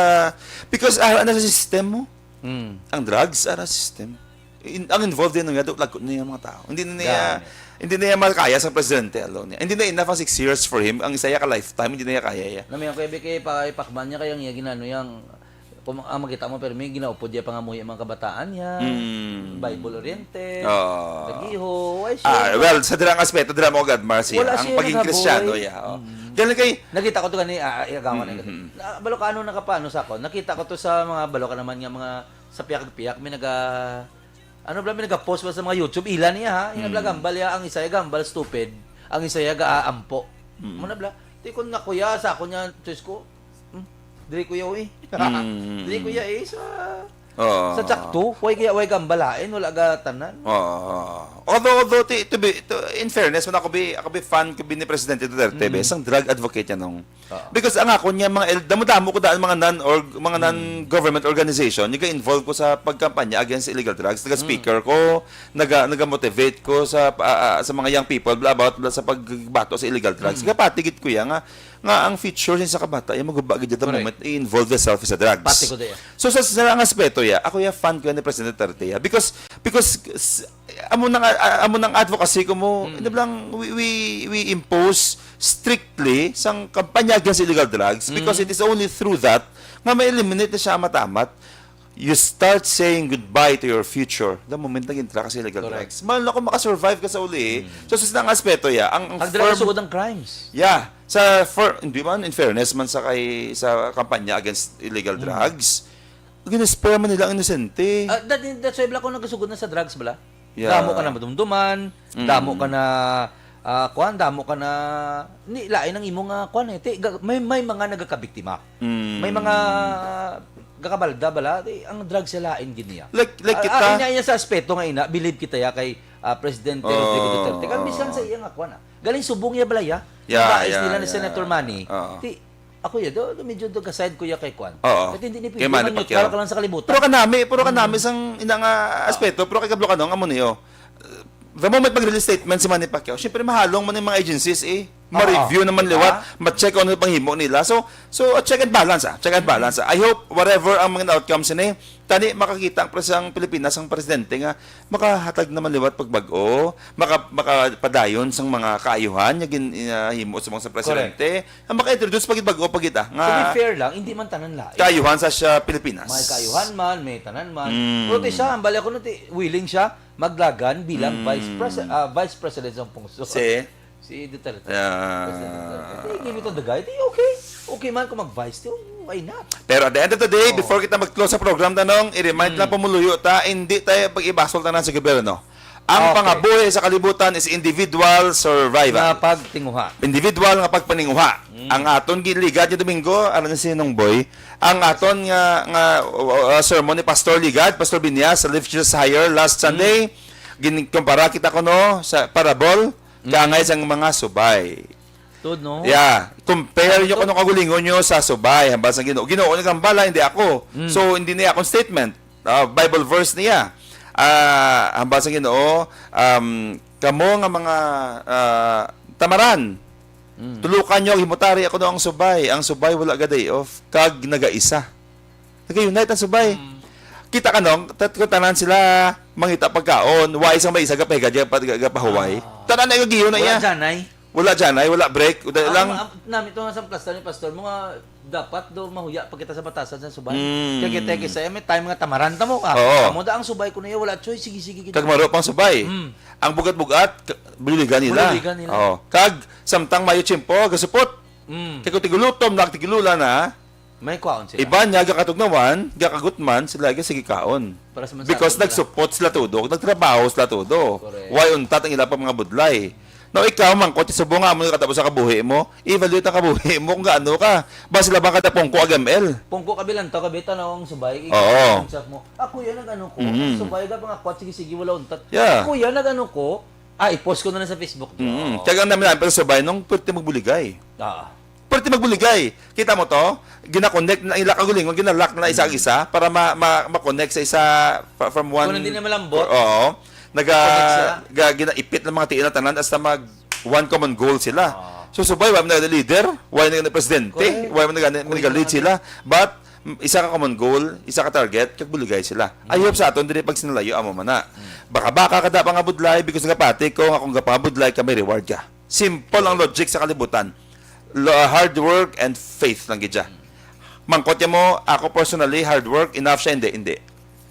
Because, ah, ano sa system mo? Mm. Ang drugs, ara system. In, ang involved din nga, lagot niya ang mga tao. Hindi na niya, Dami. hindi na niya makaya sa presidente alone niya. Hindi na enough ang six years for him. Ang isa ya ka lifetime, hindi na niya kaya ya. Nami ang kuya, Vicky, pa, ipakman niya kaya ang iya ginano yang, kung ang makita mo, pero may ginaupod niya pangamuhi ang mga kabataan niya. Mm. Bible oriented, Oo. Dagiho, why siya Ah, nag- well, sa dirang aspeto, dira mo agad, Marcia, Wala ang siya pagiging naghaboy. Kristiyano, ya, oh. Mm. Ganun kay Nakita ko to gani, ah, ah, agawan na Mm, gani. mm. Na, balo ka, ano, nakapano sa ako? Nakita ko to sa mga balo ka naman nga mga sa piyag-piyag, may naga-, ano bala, may naga-post ba sa mga YouTube? Ila niya, ha? Yung Mm. nagagambal ya, ang isa ya gambal stupid, ang isa ya gaampo. Mm. Muna bala, di ko na kuya, sa ako niya, Diyos ko, hmm, diri kuya, uy. Mm. Diri kuya, eh, sa, Oo. sa tsakto, way kaya, way gambalain, wala ga tanan. Oo. Although, although, ti-, to be, to, in fairness, man ako bi, ako bi fan ko bi ni Presidente Duterte, Mm. be, isang drug advocate yan, nung Oo. Because ang ako niya, mga el-, damo-damo ko daan, mga non-org-, mga Mm. non-government organization, nag-involve ko sa pagkampanya against illegal drugs. Naga-speaker Mm. ko, naga-, naga-motivate ko sa, ah, ah, sa mga young people, bla, about, bla, sa pagbato sa illegal drugs. Mm. Kapatigit ko yan nga, nga ang future sa kabata, yung maguba gid the Correct. Moment, i-involve yourself sa drugs. Pati ko diyan. So, sa, sa ang aspeto, ya, ako ya fan ko yan ni President Duterte, ya. Because, because, s-, amo nang, ah, amo nang advocacy ko mo, Mm. ina lang, we, we, we impose strictly sang kampanya against illegal drugs because Mm. it is only through that nga ma-eliminate na siya matamat. You start saying goodbye to your future the moment nag-intra ka sa illegal Correct. Drugs. Mahal na kung makasurvive ka sa uli. Mm. So, sa isang aspeto, ya, ang, ang Ang dala firm sugod ang crimes. Yeah. Sa fir-, hindi man, in fairness man sa kay, sa kampanya against illegal Mm. drugs, gin-spare man nila ang inosente. Ah, that, that's why bala ko nagasugod na sa drugs bala. Yeah. Damo ka na madumduman, Mm. damo ka na, ah, kuan, damo ka na, ni, lain ang imo nga kuan eh. Ti, ga-, may, may mga nagakabiktima. Mm. May mga gakabalda bala, ti, ang drugs sa lain gid niya. Like, like Ah, kita ah, ina, ina sa aspeto nga ina, believe kita ya kay, ah, Presidente Oo. Rodrigo Duterte. Kag bisan sa iya nga kuan, ah. Galing subong iya bala ya. Yeah, Nabais yeah, nila ni yeah. Senator Manny. Oo. Ti, ako ya, do, do, medyo do ka-side ko ya kay kuan. Oo. But hindi ni Kay pwede Manny man neutral Pacquiao. Ka lang sa kalibutan. Pero kanami, pero kanami Mm. sang ina nga aspeto, pero kay kablo ka, no, nga mo niyo. The moment mag-release statement si Manny Pacquiao, syempre mahalong man yung mga agencies eh. Oo. Ma-review naman Diba? Liwat, ma-check kung ano yung panghimo nila. So, so, uh, check and balance, ah. Check and balance, ah. I hope whatever ang mga outcomes ini, tani makakita ang pres-, ang Pilipinas, ang presidente nga makahatag naman liwat pagbag-o, maka-, makapadayon sang mga kaayuhan nga gin-, ah, himo sa mga sa presidente. Correct. Ang maka-introduce pa gid bag-o pa kita nga To be fair lang, hindi man tanan lain. Kaayuhan sa siya Pilipinas. May kaayuhan man, may tanan man. Mm. Pero ti siya, ang bali ako na ti, willing siya maglagan bilang Mm. vice pres-, ah, vice president sa Pungso. Si? Si Duterte. Yeah. President Duterte. Ti, give it to the guy. Ti, okay. Okay man kung mag-vice. Ti, Why not? Pero at the end of the day, Oo. before kita mag-close sa program, Tanong, i-remind Mm. lang pumuluyo ta, hindi tayo pag-ibasol tanan sa gobyerno. Ang Okay. pangabuhi sa kalibutan is individual survival. Nga pagtinguha. Individual nga pagpaninguha. Mm. Ang aton gi-, ligad ni Domingo, ano ni si Nong Boy, ang aton nga, nga, uh, uh, sermon ni Pastor Ligad, Pastor Binyas, sa Lift Jesus Higher last Mm. Sunday, gin-, kumpara kita kuno sa parable, Mm. kaangay sang mga subay. Tud, no? Yeah. Compare Ano nyo to? kung kagulingon nyo sa subay, hambal sa Ginoo. Ginoo naghambal, ha, hindi ako. Mm. So, hindi niya akong statement. Ah, Bible verse niya. Ah, hambal sa Ginoo, um, kamo nga mga, ah, tamaran, Mm. tulukan nyo, himutari ako no ang subay. Ang subay wala ga day off, kag nagaisa. Nag-unite ang subay. Mm. Kita ka, no? Tat-, kung tanan sila mangita pagkaon, wa isang may isa gapahiga, gapa-, gapahuway. Ah. Tanan na yung giyo na Wala iya. janay. Wala janay, wala break. Wala Ang lang. ma-, am-, nami to nga sa plastar ni Pastor, mga dapat do mahuya pa kita sa batasan sa subay. Mm. Kaya kita, kaya sa, may time nga tamaran ta mo ka. Oo. Amo da ang subay ko na iya, wala choice, sige, sige, sige. Kag maro pang subay. Mm. Ang bugat-bugat, k-, buligan nila. Buligan nila. Oo. Kag, samtang mayo tiyempo, gasupot. Mm. Kay kung tigulutom na, tigulula na, May kwaon sila. Iban niya, gakatugnawan, gakagutman, sila, sige kaon. Para sa man sa Because atin nila. nagsupot sila todo, nagtrabaho sila todo. Correct. Why untat ang ila pa mga budlay? Now, ikaw, mangkot, subong nga mo nakatapos sa kabuhi mo, evaluate ang kabuhi mo kung gaano ka. Ba sila ba kada pungko ag M L? Pungko ka bilang tao, kabita na ang subay, Oo. ikaw mo. Ako yan, nag-ano ko. Mm. Subay ka, mga kwat, sige, sige, wala untat. Yeah. Ako yan, nag-ano ko. Ah, i-post ko na lang sa Facebook. Mm. Oo. Kaya ang dami namin, pero subay, nung pwerte magbuligay. Ah. Pwerte magbuligay. Kita mo to? Gina-connect na ila kagulingon, gina-lock na isa ang isa para ma-, ma-, ma-connect sa isa pa-, from one Kung hindi na malambot, Oo. Naga-, connect sila. ga-, ginaipit ng mga tiil na tanan hasta mag one common goal sila. Ah. So, subay, why man nagani leader? Why nagani presidente? Correct. Why man nagani, Correct. nagalead sila? But, mm, isa ka common goal, isa ka target, kag buligay sila. I Mm. hope sa aton, dili pag sinalayo, amo man na. Mm. Baka-baka kada pangabudlay, because nagapati ko nga kung gapangabudlay ka, may reward ka. Simple ang logic sa kalibutan. Lo-, hard work and faith lang gid siya. Mangkot niya mo, ako personally, hard work, enough siya, hindi, hindi.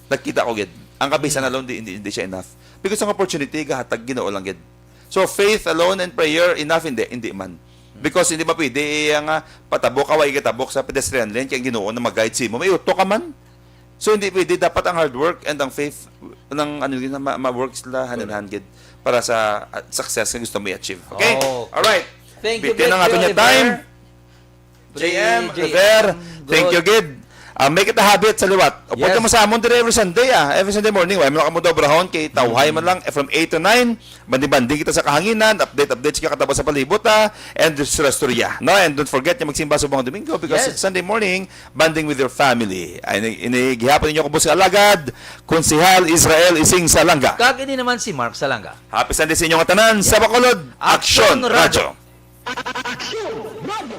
Nagkita ko gid. Ang kabisan alone, di, hindi, hindi siya enough. Because ang opportunity, gahatag Ginoo lang gid. So, faith alone and prayer, enough, hindi, hindi man. Because hindi ba pwede iya nga patabok ka, wa igatabo sa pedestrian lane, kay ang Ginoo na mag-guide sa imo. May utok ka man. So, hindi pwede. Dapat ang hard work and ang faith, ng ano yun, ma-, ma-work sila hand in hand gid para sa, uh, success nga gusto mo i-achieve. Okay? Oh. Alright. Thank you, Bitin ang Glenn ato niya Oliver. time. J M, J M, River, thank good. you gid. Ah, make it a habit sa liwat. Upod Yes. ka mo sa amon dire every Sunday, ah. Every Sunday morning, wala mo lang kamo daw brahon, kay tawhay Mm. man lang, from eight to nine, bandi-bandi kita sa kahanginan, update, update sa katabo sa palibot, ah, and sa istorya, no? And don't forget nga magsimba subong Domingo because Yes. it's Sunday morning, bonding with your family. Ay, ini, ini gihapon ninyo ko po si Alagad, Konsehal Israel Ising Salanga. Kag ini naman si Mark Salanga. Happy Sunday sa inyo nga tanan. Sa Bacolod, Aksyon Aksyon Radio. Radio.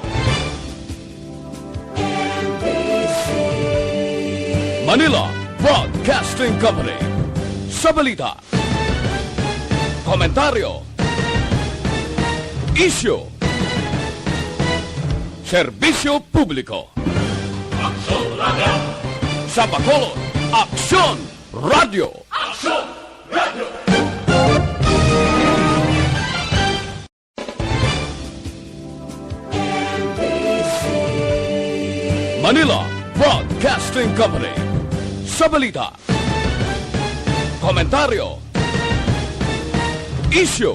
Manila Broadcasting Company. Sa balita, komentaryo, isyu, serbisyo publiko. Aksyon Radio. Sa Bacolod, Aksyon Radio. Aksyon Radio. Manila Broadcasting Company. Sa balita, komentaryo, isyu,